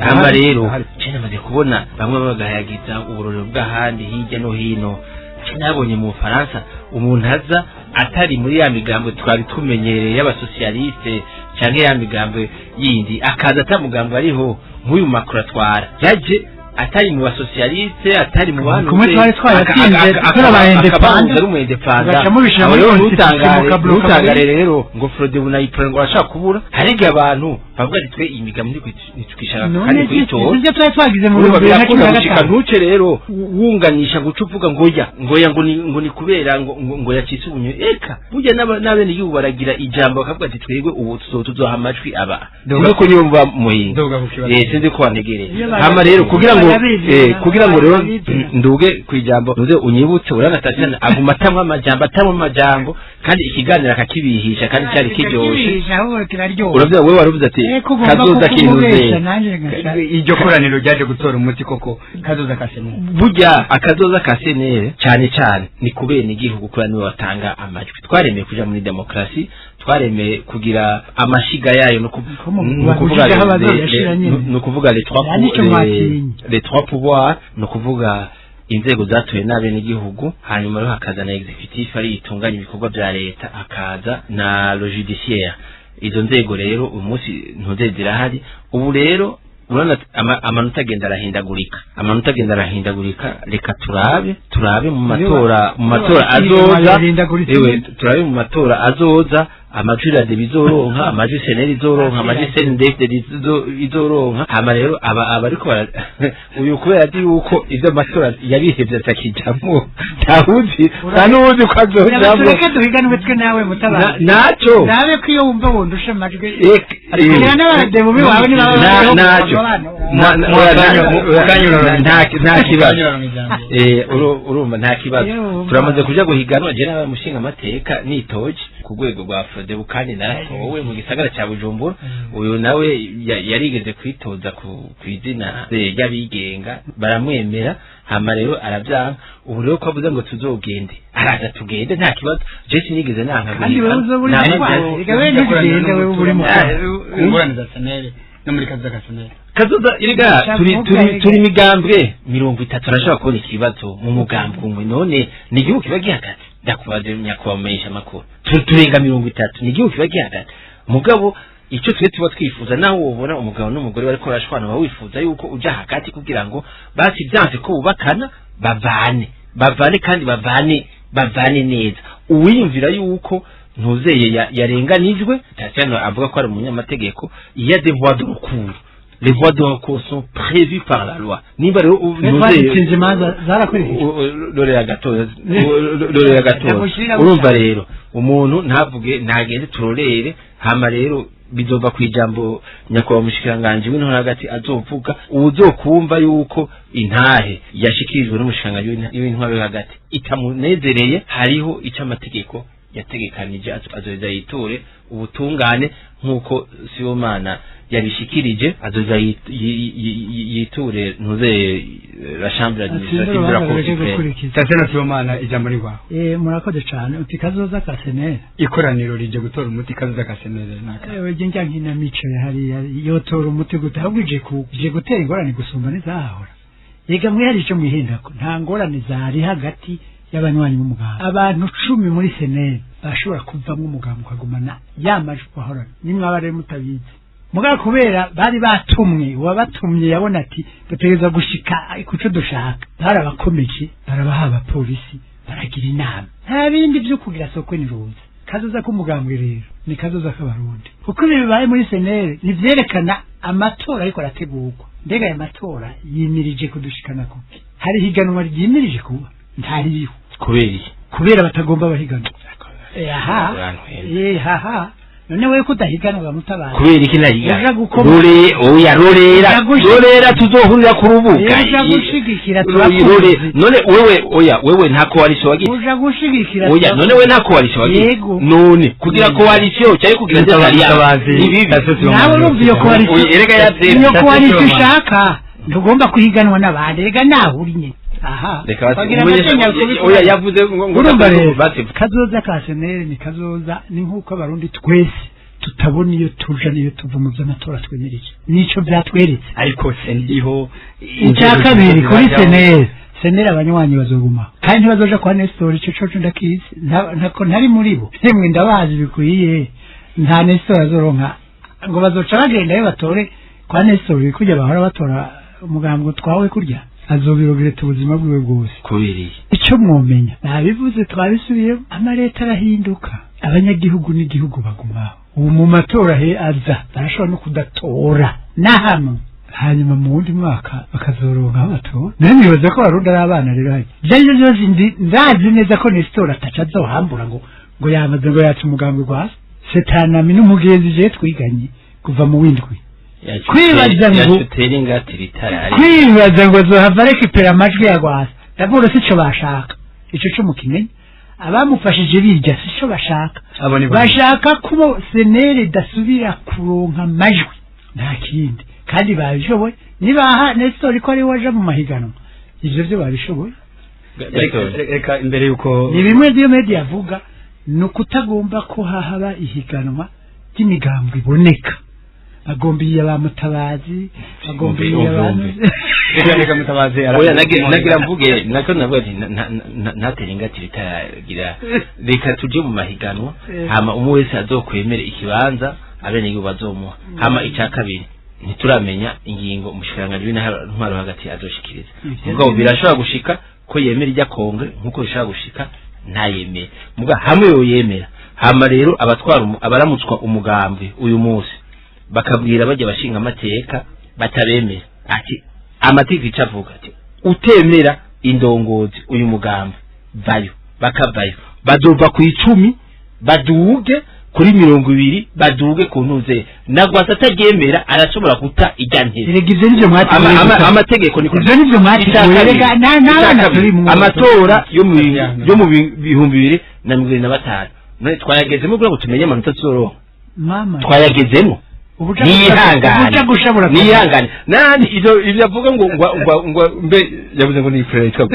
Speaker 2: Hama rero je namaze kubona bamwe bagahayagiza uburorero bw'ahandi hirya no hino. Je nabonye mu Bufaransa umuntu aza atari muri ya migambo twari tumenyereye y'abasosiyaliste canke ya migambo yindi, akaza ata mugambo ariho, nk'uyu Macron atwara, yaje atari mu basosiyaliste, atari mu bantu
Speaker 4: Kumwe twari twayatsinze, turi aba indépendants.
Speaker 2: ari umu indépendant.
Speaker 4: Tugaca mubishira
Speaker 2: Aho
Speaker 4: muri
Speaker 2: rero
Speaker 4: constitution, mukabloka
Speaker 2: ntutangare rero ngo Frodebu na Ipro ngo arashaka kubura. Hari igihe abantu bavuga ati: "Twe iyi migambo ntitwishaka
Speaker 4: None
Speaker 2: kandi kuyitora."
Speaker 4: ivyo twari twagize mu
Speaker 2: Urumva
Speaker 4: bihumbi bibiri na
Speaker 2: birakunda
Speaker 4: cumi na
Speaker 2: gushika.
Speaker 4: gatanu.
Speaker 2: Ntuce rero wunganisha guca uvuga ngo ya ngo ya ngo ni kubera ngo yacitse ubunyo. Eka burya n'abenegihugu baragira ijambo, bakavuga ati: "Twebwe ubu tuzoha amajwi aba." Nuko niyo mva muhinga.
Speaker 3: Ndoga ku kibazo.
Speaker 2: Sinzi ko wantegereye.
Speaker 4: Iyo
Speaker 2: Hama rero kugira ngo
Speaker 4: barabizi,
Speaker 2: kugira ngo rero
Speaker 4: barabizi.
Speaker 2: Nduge kwijambo, ntuze unyibutse, urabona Tatiana aguma atamwa amajambo, atamwa amajambo, kandi ikiganiro akakibihisha kandi cyari kiryoshe.
Speaker 4: Kibihisha, ahubwo kiraryoha.
Speaker 2: Uravuga, wewe waravuze ati
Speaker 4: Ko ugomba
Speaker 2: kazoza
Speaker 4: kumubesha,
Speaker 2: kinuze
Speaker 4: nanjye ngaca
Speaker 3: Iryo koraniro ryaje gutora umuti koko kazoza ka CNL?
Speaker 2: Burya akazoza ka CNL cyane cyane ni kubera igihugu, kubera niwe batanga amajwi. Twaremeye kuja muri demokarasi, twaremeye kugira amashiga yayo, no
Speaker 4: Ko mu
Speaker 2: kuvuga
Speaker 4: gushiraho abazoyashira nyene.
Speaker 2: No kuvuga les trois
Speaker 4: Ya, nico mwatinye.
Speaker 2: Les trois pouvoirs, no kuvuga inzego zatowe n'abenegihugu, hanyuma rero hakaza na exécutif ari itunganya ibikorwa vya leta, hakaza na le judiciaire. Izo nzego rero uyu munsi ntuze zirahari. Ubu rero urabona amanota agenda arahindagurika, amanota agenda arahindagurika. Reka turabe mu matora azoza.
Speaker 4: Yahindaguritse.
Speaker 2: Ewe, turabe mu matora azoza amajwi rade bizoronka, amajwi CNL izoronka, amajwi CNDD izoronka. Hama rero aba ariko uyu kubera azi yuko ivyo amatora yabihevye atakijamwo, ntawuzi, nta n'uwuzi ko azojamwo.
Speaker 4: Tureke duhiganwe twe nawe, Mutabazi.
Speaker 2: Naco
Speaker 4: Nabe ko iyo wumva wundusha amajwi.
Speaker 2: Kugira
Speaker 4: n'abadebu biwawe niba baba
Speaker 2: Naco nta kibazo. Urumva nta kibazo. Turamaze kuja guhiganwa, je nabaye umushinga amateka nitoje ku rwego rwa Frodebu kandi naratowe mu gisagara ca Bujumbura. Uyu nawe yarigeze kwitoza ku kw'izina ry'abigenga, baramwemera, hama rero aravyanka. Ubu rero ko avuze ngo tuzogende, araza tugende, nta kibazo. Je sinigeze nanka
Speaker 4: Kandi wewe uzoba uri
Speaker 2: guhiganwa.
Speaker 4: mu Rwanda. Erega wewe ntugende, wewe uri mu Rwanda.
Speaker 3: Ingorane za CNL no muri kazoza ka CNL.
Speaker 2: Kazoza erega turi migambwe 30, arashobora kubona ikibazo mu mugambwe umwe. None ni igihugu kiba gihagaze? Ndakubaze nyakubahwa mumenyesha amakuru, turenga 30, ni igihugu kiba gihagaze? Mugabo icyo twe tuba twifuza, naho wobona umugabo n'umugore bariko barashwana, uba wifuza yuko uja hagati kugira ngo basi byanze ko bubakana, bavane, bavane kandi bavane neza. Uwiyumvira yuko ntuzeye yarenganijwe, Tatiana avuga ko ari umunyamategeko, il y a des voies de recours, les voies de recours sont prévues par la loi. Nimba rero
Speaker 4: Twazitsinze imanza zarakurikije.
Speaker 2: Rorera gatoya, rorera gatoya.
Speaker 4: Ndagushirira.
Speaker 2: Urumva rero umuntu ntavuge, ntagende, turorere. Hama rero bizova ku ijambo nyakubahwa umushikiranganji w'intore hagati azovuga. Uwuzokumva yuko intahe yashikirijwe n'umushikiranganji w'intwaro yo hagati itamunezereye, hariho ico amategeko yategekanije, azoza yiture ubutungane nk'uko Sibomana yabishikirije, azoza yiture ntuze la chambre administrative de la cour
Speaker 4: Atsinde
Speaker 2: suprême.
Speaker 4: gukurikiza.
Speaker 3: Tatiana Sibomana, ijambo ni rwawe.
Speaker 4: Murakoze cyane. Uti kazoza ka CNL?
Speaker 3: Ikoraniro rije gutora umuti kazoza ka CNL naka?
Speaker 4: Ewe, je njya nkinamico hariya yotora umuti gute? Ahubwo ije gutera ingorane gusumba n'izahahora. Yega mwe hari ico mwihendako, nta ngorane zari hagati y'abanywanyi b'umugambwe. Abantu 10 muri CNL bashobora kuvamwo umugambwe ukagumana ya majwi wahorana, nimwaba rero mutabizi. Mugabo kubera bari batumwe, uwabatumye yabona ati dutegereza gushika kuco dushaka, barabakomeje, barabaha abapolisi, baragira inama. Nta bindi vyo kugira sokwe niruza. Kazoza k'umugambwe rero ni kazoza k'abarundi, kuko ibi bibaye muri CNL ntivyerekana amatora ariko arategurwa. Mbega aya matora yimirije kudushikana kuki? Hari higanwa ryimirije kuba? Ntariho.
Speaker 2: Kubera iki?
Speaker 4: Kubera batagomba bahiganwa. Aha.
Speaker 2: Urantwenza.
Speaker 4: Haha. None wewe kudahiganwa Mutabazi,
Speaker 2: kubera iki nahiganwa? Rore oya, rorera rorera, tuzohurira ku rubuga.
Speaker 4: Uja gushigikira.
Speaker 2: Rore none wewe, oya, wewe nta coalition wagize.
Speaker 4: Uja gushigikira.
Speaker 2: Oya, none wewe nta coalition wagize. None kugira coalition cyari kugira
Speaker 3: Mutabazi
Speaker 2: ni bibi.
Speaker 4: Nawe urumva iyo coalition,
Speaker 2: erega yavyera
Speaker 4: iyo coalition ushaka ntugomba kuhiganwa n'abandi, rega naho uri nyine. Aha.
Speaker 2: Reka oya, yavuze ngo
Speaker 4: urumva rero kazoza ka senere ni kazoza, ni nkuko abarundi twese tutabona iyo tuja niyo tuva mu by'amatora twemereje, nico byatweretse.
Speaker 3: Ariko seniho.
Speaker 4: Icya kabiri kuri senere, senere abanywanyi bazoguma kandi ntibazoja kwa Nestor, ico coco ndakizi, ntako ntari muri bo, emwe ndabazi bikwiye. Nta Nestor azoronka ngo bazoca bagenda batore kwa Nestor kujya bahora batora umugambwe twawe kurya, azobirogireta ubuzima bwiwe bwose.
Speaker 2: Kubiri
Speaker 4: icyo mwomenya, nabivuze twabisubiyemo, amareta arahinduka, abanyagihugu n'igihugu bagumaho. Ubu mu matora he aza barashobora no kudatora na hamwe, hanyuma mu wundi mwaka bakazoronka aho batora. Nawe nibaza ko abarundi ari abana rero, hajya ibyo aribyo byose ndazi neza ko Nestor ataca azohambura ngo yamaze ngo yaca umugambwe gwasi setanami n'umugenzi je twiganye kuva mu windwi. Kwibaza ngo kwibaza ngo zohava rekipera amajwi ya Rwasa, ndavuga sico bashaka, ico co mukimenya abamufashije birya sico bashaka. Bashaka kubo senere idasubira kuronka amajwi, nta kindi, kandi babishoboye. Nibaha Nestor ko ari waje mu mahiganwa, ivyo byo babishoboye.
Speaker 3: Reka imbere yuko
Speaker 4: ni bimwe byo media avuga, ni ukutagomba ko hahaba ihiganwa ry'imigambwe iboneka. Bagombiye ba Mutabazi, bagombiye abantu.
Speaker 3: Reka Mutabazi.
Speaker 2: Oya, nagira mvuge nako, navuga nti ntatera ingati bitagira, reka tuje mu mahiganwa, hama umwe wese azokwemera ikibanza abenegihugu bazomuha. Hama icya kabiri, ntituramenya ingingo umushikiranganji w'intwaro hagati azoshikiriza. Mugabo birashobora gushika ko yemera ijya kongre, nkuko bishobora gushika ntayemere. Muga hamwe yoyemera, hama rero abatwara abaramutswa umugambwe uyu munsi bakabwira bajya bashinga amateka batabemera, ati amategeko icyo avuga ati utemera indongozi uyu mugambwe vayo, bakavayo badova ku 10 baduge kuri 20, baduge ku ntuze. Nagwasa ataryemera arashobora guta ijya ntebe.
Speaker 4: Erega ivyo nivyo mwateguye.
Speaker 2: Amategeko niko.
Speaker 4: Ivyo nivyo mwateguye, erega n'abana turi mu
Speaker 2: amatora yo mu 2025, none twayagezemo kugira ngo tumenye amanota tuzoronka?
Speaker 4: Mama,
Speaker 2: twayagezemo. Nihangane, nihangane nani ivyo avuga ngo ngo mbe yavuze ngo ni frere yitwa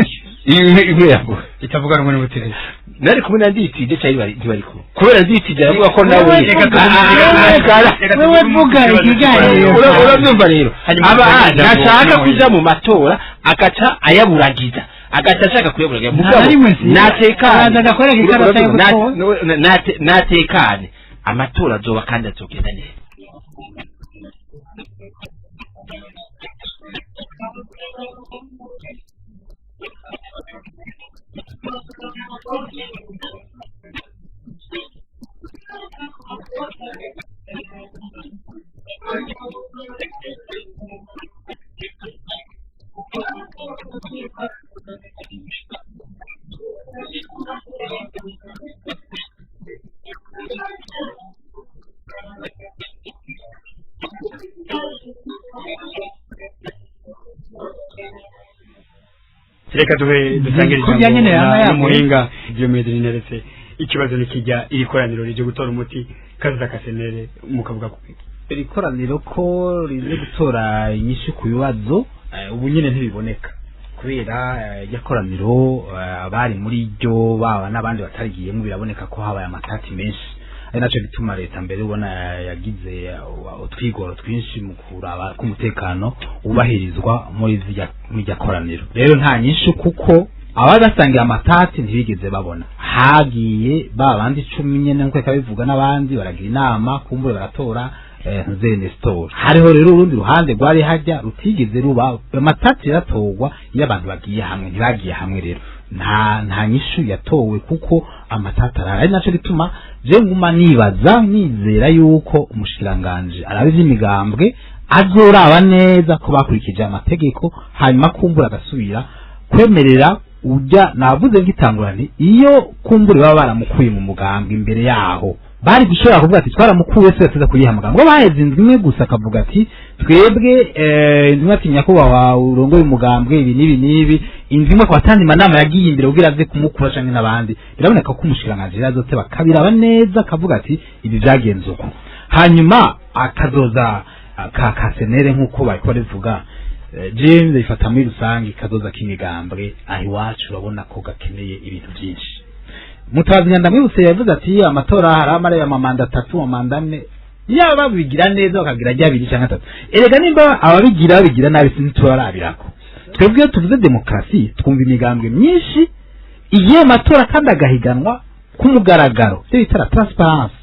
Speaker 2: imwe yavuga
Speaker 3: itavuga rumwe n'ubutegetsi.
Speaker 2: Nari kumwe na Nditije cyari bari ntibari kumwe kubera Nditije aravuga ko nawe
Speaker 4: wewe vuga ikiganiro.
Speaker 2: Urabyumva rero, aba ntashaka kuja mu matora agaca ayaburagiza, agaca ashaka kuyaburagiza. Mugabo natekane, natekane, amatora azoba kandi azogenda neza.
Speaker 3: Reka duhe dusangire ijambo n'umuhinga Diomede Neretse. Ikibazo nikijya iri koraniro rije gutora umuti kaza kasenere, mukavuga ku
Speaker 5: iri koraniro ko rije gutora inyishu ku bibazo ubu nyine ntibiboneka, kubera iryo koraniro abari muri ryo baba n'abandi batarigiyemo, biraboneka ko habaye amatati menshi, ari naco gituma leta mbere ubona yagize utwigoro twinshi mu kuraba ko umutekano ubahirizwa muri irya koraniro. Rero nta nyinshi, kuko abadasangira amatati ntibigeze babona, hagiye ba bandi 10 nyene nkuko kabivuga n'abandi baragira inama kumbure baratora Nestor. Hariho rero urundi ruhande rwari hajya rutigeze ruba, amatati yaratorwa iyo abantu bagiye hamwe, ntibagiye hamwe. Rero nta nyishu yatowe kuko amatati arahari, ari naco gituma je nguma nibaza nizera yuko umushikiranganje araba ivy'imigambwe azoraba neza ko bakurikije amategeko, hanyuma kumbura agasubira kwemerera ujya navuze ngitangurane iyo kumbure baba baramukuye mu mugambwe imbere yaho. Bari gushobora kuvuga ati twaramukuye se yateza kuyihamagara, ngo baheze indwi imwe gusa akavuga ati twebwe indwi imwe, ati nyakubahwa urongoye umugambwe ibi n'ibi n'ibi, indwi imwe akaba atanze amanama yagiye imbere kugira aze kumukura canke n'abandi. Biraboneka ko umushikiranganji rero azoteba akabiraba neza, akavuga ati ibi vyagenze uko, hanyuma akazoza ka CNL nk'uko bariko barivuga. James ifata muri rusange kazoza k'imigambwe aho iwacu urabona ko gakeneye ibintu byinshi. Mutabazi Nyandamwibutse yavuze ati amatora hari amara amamanda atatu, amamanda ane, yaba babigira neza bakagira rya abiri cyangwa atatu. Erega nimba ababigira babigira nabi, sinzi, turarabirako. Twebwe iyo tuvuze demokarasi twumva imigambwe myinshi igiye mu matora kandi agahiganwa ku mugaragaro, ibyo bita la transparence,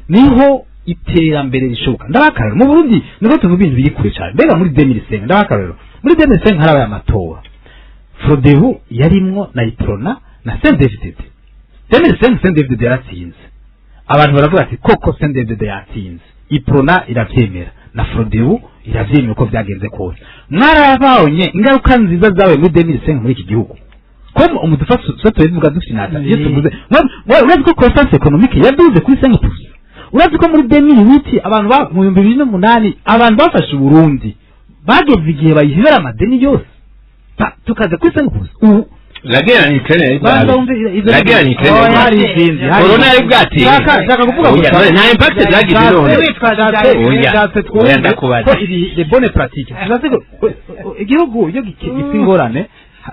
Speaker 5: niho iterambere rishoboka. Ndabaha akarorero mu Burundi, niko tuvuga ibintu biri kure cyane. Mbega muri 2005, ndabaha akarorero, muri 2005 harabaye amatora, Frodebu yarimwo na Iprona na CNDD-FDD. 2005 CNDD-FDD yaratsinze, abantu baravuga ati koko CNDD-FDD yatsinze, Iprona iravyemera na Frodebu iravyemera uko vyagenze kose. Mwarabonye ingaruka nziza zabaye muri 2005 muri iki gihugu, ko umudufasha tubivuga dufinata iyo tuvuze. Urazi ko croissance économique yaduze kuri 5%? Urazi ko muri 2008 abantu ba mu 2008 abantu bafashe Uburundi bageze igihe bayihebera amadeni yose, tukaza kuri 5% ubu?
Speaker 2: La guerre en Ukraine yari
Speaker 5: Banza
Speaker 2: bwabe.
Speaker 5: wumve izo.
Speaker 2: La guerre en Ukraine
Speaker 5: Oya,
Speaker 2: yari
Speaker 5: hari izindi, hari
Speaker 2: Corona yari bwateye.
Speaker 5: Shaka kuvuga
Speaker 2: Oya,
Speaker 5: gusa.
Speaker 2: nta impact zagize none. Oya.
Speaker 5: Shatse
Speaker 2: Oya,
Speaker 5: twumve
Speaker 2: ndakubaza.
Speaker 5: ko iri les bonnes pratiques. Shatse ko igihugu iyo gifite ingorane,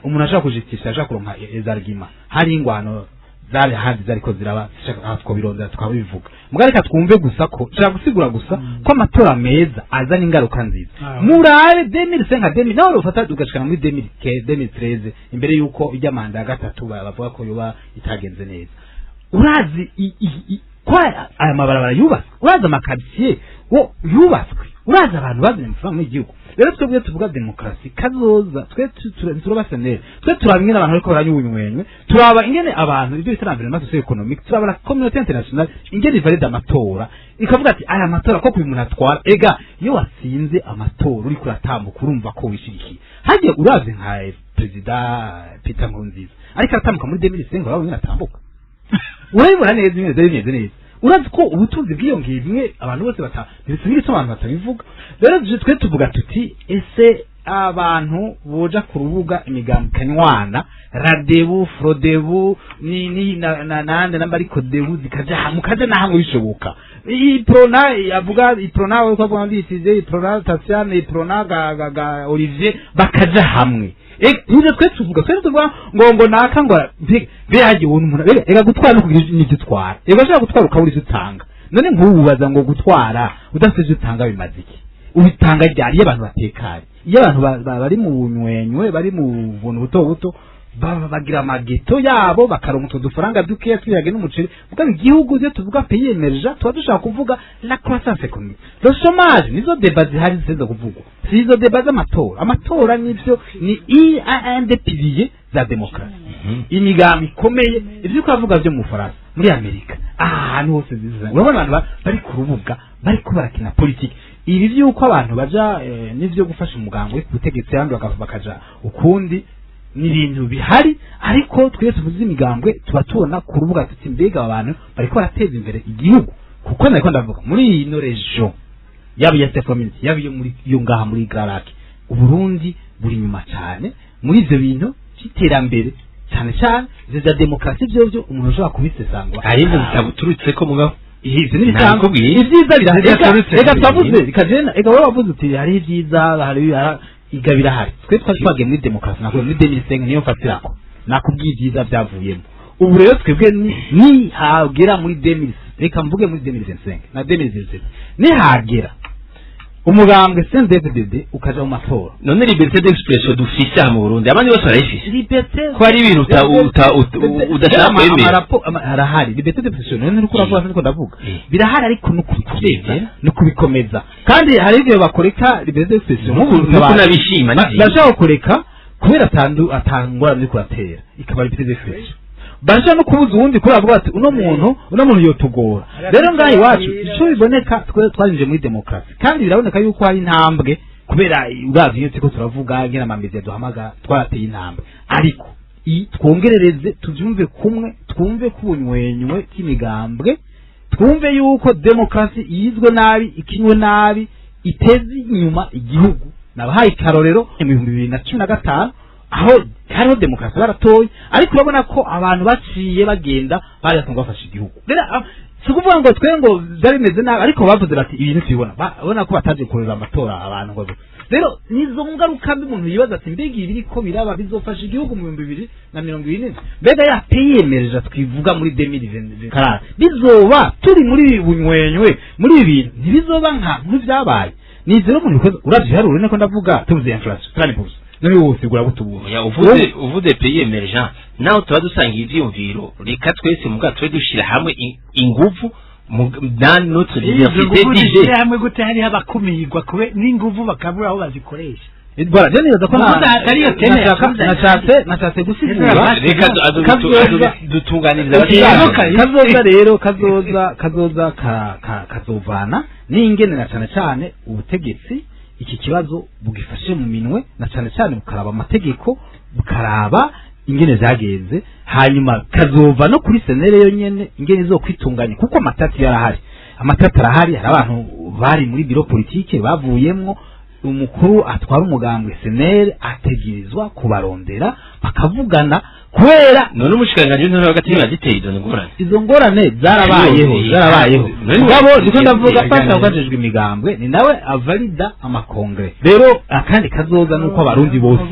Speaker 5: umuntu ashaka kujistifia, ashaka kuronka les arguments. Hari ingwano zari ahandi zariko ziraba, shaka twobirondera tukabivuga. Mugabo reka twumve gusa ko shaka gusigura gusa ko amatora meza azana ingaruka nziza. Murabe 2005 nka 2000 nawe ufata tugashikana muri 2015, 2013, imbere yuko ijya manda ya gatatu bavuga ko yoba itagenze neza. Urazi ko aya mabarabara yubatswe, urazi amakaritsiye wo yubatswe, urazi abantu bazanye amafaranga mu gihugu. Rero twebwe tuvuga demokarasi kazoza, twe turaba CNL, twe turaba ingene abantu bariko baranywa ubunywenywe, turaba ingene abantu ibyo bita l'environnement socio-économique, turaba la communauté internationale ingene ivalide amatora, ikavuga ati aya matora koko uyu muntu atwara. Ega iyo watsinze amatora uriko uratambuka urumva ko wishigikiye. Hagiye uravye nka perezida Peter Nkurunziza ariko aratambuka muri 2005, urabona ingene atambuka, urabibona neza ingene vyari bimeze neza. Urazi ko ubutunzi bwiyongeye, bimwe abantu bose bata ntibisubira icyo abantu batabivuga. Rero twe tuvuga tuti ese abantu boja ku rubuga, imigambi ikanywana, Radebu, Frodebu ni na nande namba, ariko debu zikaja hamwe, mukaja na hamwe bishoboka. Iprona avuga Iprona, we ko avuga ndisize Iprona Tatiane, Iprona ga Olivier, bakaja hamwe. Nivyo twe tuvuga. Twe tuvuga ngo naka ngo mbe hagiye ubuntu umuntu ega gutwara no kugira n'ibyo utwara. Ega ushobora gutwara ukabura ivyo utanga. None nk'ubu ubaza ngo gutwara udafite ivyo utanga bimaze iki? Ubitanga ryari? Iyo abantu batekanye, iyo abantu bari mu bunywenywe, bari mu buntu buto buto, bagira amageto yabo, bakaronka utwo dufaranga dukeya twirage n'umuceri. Mugabo igihugu, iyo tuvuga pays émergent, tuba dushaka kuvuga la croissance économique, le chômage. Nizo débats zihari ziteza kuvugwa, si izo débats z'amatora. Amatora nivyo ni un des piliers za demokarasi, imigambi ikomeye. Ivyo uko vyo mu Bufaransa, muri Amerika, ahantu hose ziza urabona abantu bari ku rubuga bariko barakina politiki. Ibi vy'uko abantu baja n'ivyo gufasha umugambi uri ku butegetsi, abandi bakaja ukundi, ni ibintu bihari. Ariko twese tuvuze imigambwe tuba tubona ku rubuga tuti mbega aba bantu bariko barateza imbere igihugu? Kuko nariko ndavuga muri ino région, yaba iya community, yaba iyo muri iyo ngaha muri Garaki, Uburundi buri nyuma cyane muri ivyo bintu by'iterambere, cyane cyane ivyo vya demokarasi. Vyovyo umuntu ashobora kubisesangura.
Speaker 2: Hari ibintu bitabuturutse ko mugabo
Speaker 5: Ivyo ni bisanzwe.
Speaker 2: Nabikubwiye.
Speaker 5: Ibyiza birahari.
Speaker 2: Bidaturutse
Speaker 5: Reka
Speaker 2: ku
Speaker 5: twavuze
Speaker 2: bintu.
Speaker 5: reka ega wowe wavuze uti hari ibyiza, hari iga birahari. Twe twari twagiye muri demokarasi, nakubwiye muri 2005 niyo mfatirako, nakubwiye ibyiza byavuyemo. Ubu rero twebwe nihagera muri 2000, reka mvuge muri 2025 na 2027, nihagera umugambwe CNDD-FDD ukaja mu matora.
Speaker 2: None liberté d'expression dufise aha mu Burundi, abandi bose barayifise?
Speaker 5: Liberté
Speaker 2: Ko hari ibintu udashaka kwemera.
Speaker 5: Harahari liberté d'expression. None uriko uravuga, siniko ndavuga. Birahari, ariko no kubikomeza, no kubikomeza. Kandi hari igihe bakoreka liberté d'expression.
Speaker 2: Nk'ubu nuko nabishima ni vyiza.
Speaker 5: Bashaka kureka kubera atandu atangora muri kuratera, ikaba liberté d'expression. Barashaka no kubuza uwundi kubera bavuga bati uno muntu yotugora. Rero ngaha iwacu ico biboneka, twe twarinjiye muri demokarasi kandi biraboneka yuko hari intambwe, kubera uravye iyo turiko turavuga ngena amamezi duhamagara, twarateye intambwe. Ariko twongerereze, tuvyumve kumwe, twumve ko ubunywenywe bw'imigambwe. Twumve yuko demokarasi yizwe nabi, ikinwe nabi, iteza inyuma igihugu. Nabahaye ikarorero mu 2015 aho hariho demokarasi baratoye, ariko urabona ko abantu baciye bagenda bari bafashe igihugu. Rero si ukuvuga ngo twe ngo byari bimeze nabi, ariko bavuze bati ibintu tubibona, babona ko bataje kureba amatora abantu ngo. Rero nizo ngaruka mbi umuntu yibaza ati mbega ibi biriko biraba bizofasha igihugu mu 2027? Mbega ya piyemereje twivuga muri 2024 bizoba turi muri bunywenywe muri ibi bintu ntibizoba nka nk'ivyabaye? Nizero umuntu bikoze uravyiharura niko ndavuga, tuvuze inflation 30% nawe wose gura gutubura.
Speaker 2: Oya, uvuze pays émergent, naho tuba dusanga ivyiyumviro, reka twese muga tube dushira hamwe inguvu dans notre
Speaker 4: Izo
Speaker 2: diversité
Speaker 4: nguvu
Speaker 2: d'idées.
Speaker 4: zishyira hamwe gute hariho abakumirwa kube n'inguvu bakabura aho bazikoresha?
Speaker 5: Voilà, je nibaza ko
Speaker 4: Uvuze hatari iyo teme yasubiza.
Speaker 5: Nashatse gusigura
Speaker 2: Reka dutunganiriza
Speaker 4: Kazoza-
Speaker 5: kazoza rero kazoza kazovana n'ingene na cane cane ubutegetsi iki kibazo bugifashe mu minwe, na cane cane bukaraba amategeko, bukaraba ingene vyagenze, hanyuma kazova no kuri CNL yo nyene ingene izokwitunganya, kuko amatati yarahari, amatati arahari. Hari abantu bari muri bureau politique bavuyemwo. Umukuru atwara umugambwe CNL ategerezwa kubarondera bakavugana, kubera
Speaker 2: None umushikiranganji w'intore hagati ntibaziteye izo ngorane?
Speaker 5: Izo ngorane zarabayeho, zarabayeho. Mugabo ndiko ndavuga fasha ukajejwe imigambwe ni nawe avalida amakongre. Rero akandi kazoza nuko abarundi bose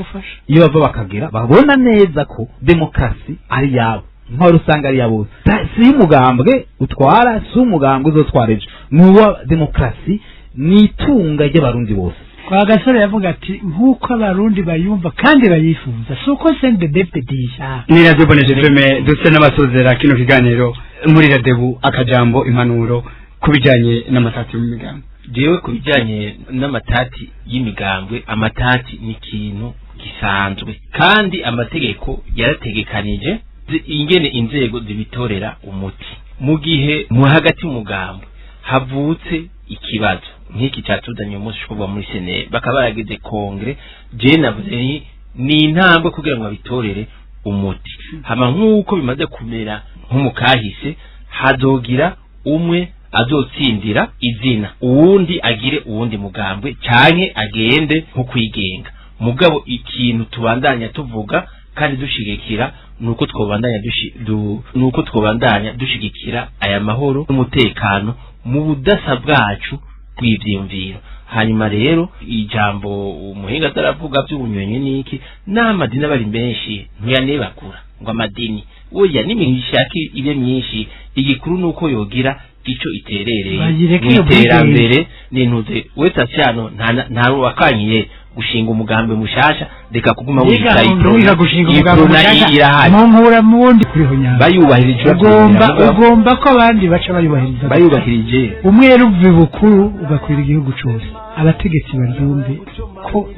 Speaker 5: iyo bava bakagera babona neza ko demokarasi ari yabo, intwaro usanga ari ya bose, si umugambwe utwara, si umugambwe uzotwara ejo, ni uwa demokarasi, ni itunga ry'abarundi bose.
Speaker 4: Kwa gasore yavuga ati nk'uko abarundi bayumva kandi bayifuza, si uko CNDD-FDD ishaka.
Speaker 3: Ni Radio Bonesha FM, duse n'abasozera kino kiganiro muri Radebu. Akajambo, impanuro ku bijanye n'amatati mu migambi.
Speaker 2: Jewe ku bijyanye n'amatati y'imigambwe, amatati ni ikintu gisanzwe, kandi amategeko yarategekanije ingene inzego zibitorera umuti. Mu gihe mu hagati mu mugambwe havutse ikibazo nk'iki cyatuzanye umunsi ushobora muri CNL, bakaba baragize congrès, je navuze ni intambwe kugira ngo babitorere umuti. Hama nk'uko bimaze kumera nko mu kahise, hazogira umwe azotsindira izina, uwundi agire uwundi mugambwe canke agende nko kwigenga. Mugabo ikintu tubandanya tuvuga kandi dushigikira nuko twobandanya dushigikira aya mahoro n'umutekano mu budasa bwacu bw'ivyiyumviro. Hanyuma rero ijambo umuhinga ataravuga by'ubunyonyi niki, n'amadini aba ari menshi ntuyanebagura ngo amadini oya, n'ibintu ishaka ibe myinshi, igikuru nuko yogira ico iterereye
Speaker 4: Bayireke
Speaker 2: mu
Speaker 4: iyo
Speaker 2: iterambere. N'intuze we Tasiyano nta wakanyiye gushinga umugambi mushasha, reka kuguma wiyita
Speaker 4: Wiga gushinga umugambi
Speaker 2: Iprona
Speaker 4: mushasha
Speaker 2: irahari.
Speaker 4: Mumpura muwundi kuriho nyanga
Speaker 2: Bayubahirije.
Speaker 4: Ugomba ko abandi baca bayubahiriza.
Speaker 2: Bayubahirije.
Speaker 4: Umwere uva ibukuru ugakwira igihugu cose, abategetsi baryumve ko.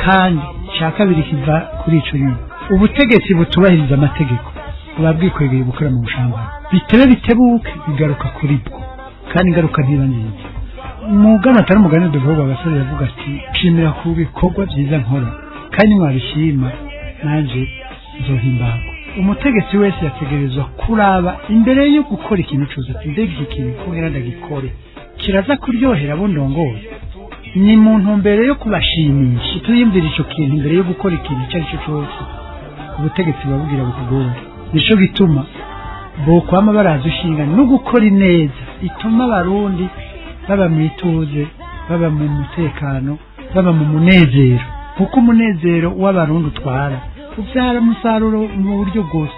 Speaker 4: Kandi cya kabiri kiva kuri ico nyuma, ubutegetsi butubahiriza amategeko buba bwikwegeye gukora mu bushambani, bitebe bitebuke bigaruka kuri bwo, kandi ingaruka ntiba nziza. Mugana atari umugani duvuga, agasore yavuga ati nshimira ku bikorwa byiza nkora, kandi mwabishima nanje nzohimbagwa. Umutegetsi wese yategerezwa kuraba imbere yo gukora ikintu cyose ati mbega iki kintu ko ngira ndagikore kiraza kuryohera abo ndongoye? Ni mu ntumbero yo kubashimisha. Tuyumvira ico kintu imbere yo gukora ikintu icyo ari cyo cyose, ubutegetsi babubwira bukugora. Nico gituma bokwama baraza ushinga no gukora ineza ituma abarundi baba mu ituze, baba mu mutekano, baba mu munezero, kuko umunezero w'abarundi utwara ubyara umusaruro mu buryo bwose,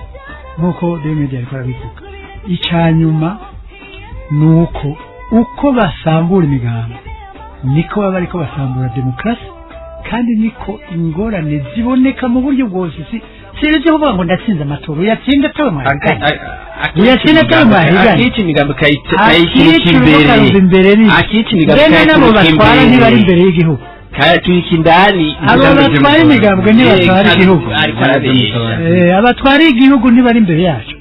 Speaker 4: nk'uko Diomede yariko arabivuga. Icya nyuma ni uko uko basambura imigambi niko baba bariko basambura demokarasi, kandi niko ingorane ziboneka mu buryo bwose. Si ibyo kuvuga ngo ndatsinze amatora, uyatsinda atawe mwahiganye, uyatsinda atawe mwahiganye.
Speaker 2: Akica imigambi kayikirika
Speaker 4: Akica
Speaker 2: imbere.
Speaker 4: Imbere ni
Speaker 2: Akica imigambi
Speaker 4: bene nabo
Speaker 2: kayikirika
Speaker 4: batwara ntibari
Speaker 2: imbere,
Speaker 4: imbere y'igihugu.
Speaker 2: Kayatwika indani.
Speaker 4: Abo batwara imigambwe ntibatwara igihugu.
Speaker 2: Ariko arabesha.
Speaker 4: Abatwara igihugu ntibari imbere yacu.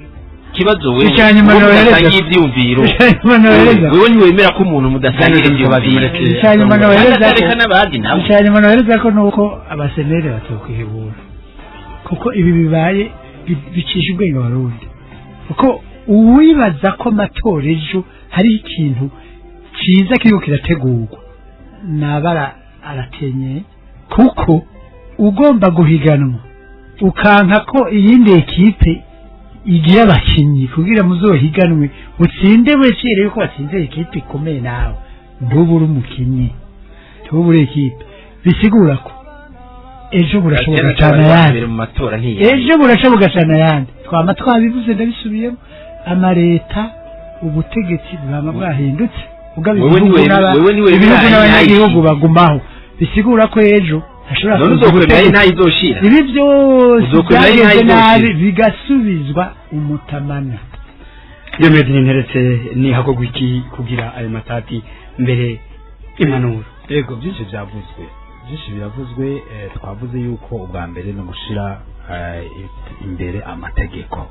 Speaker 2: Ikibazo wewe
Speaker 4: Icya nyuma
Speaker 2: wowe
Speaker 4: nohereza.
Speaker 2: mudasangiye ivyiyumviro.
Speaker 4: Icya nyuma nohereza.
Speaker 2: Wewe ntiwemera ko umuntu mudasangira ivyiyumviro.
Speaker 4: Icya nyuma nohereza ko
Speaker 2: Atareka n'abandi nabo.
Speaker 4: Icya nyuma nohereza ko nuko abasenere batokwihebura, kuko ibi bibaye bicisha ubwenge abarundi, kuko Uwibaza ko amatora ejo hari ikintu cyiza kiriko kirategurwa nabara aratenye, kuko ugomba guhiganwa ukanka ko iyindi ekipe igira abakinyi kugira muzohiganwe utsinde wese yuko watsinze ekipe ikomeye, nawe ntubure umukinyi, ntubure ekipe. Bisigura ko ejo burashoboka cyane ayandi,
Speaker 2: mu matora ntiye
Speaker 4: ejo burashoboka cyane ayandi. Twama twabivuze, ndabisubiyemo, amareta ubutegetsi bwama bwahindutse, ubwo
Speaker 2: Wewe wewe niwe
Speaker 4: ibihugu
Speaker 2: birayi
Speaker 4: n'abanyagihugu bagumaho. Bisigura ko ejo hashobora
Speaker 2: None
Speaker 4: kuza
Speaker 2: uzokwemera
Speaker 4: ubutegetsi.
Speaker 2: ntayo izoshira.
Speaker 4: Ibi byose
Speaker 2: Uzokwemera
Speaker 4: byagenze
Speaker 2: ntayo
Speaker 4: nabi
Speaker 2: izoshira.
Speaker 4: bigasubizwa umutamana.
Speaker 3: Iyo mezi ninteretse ni hakorwa iki kugira ayo matati mbere impanuro?
Speaker 5: Yego, byinshi byavuzwe, byinshi biravuzwe. Twavuze yuko ubwa mbere ni ugushira imbere amategeko,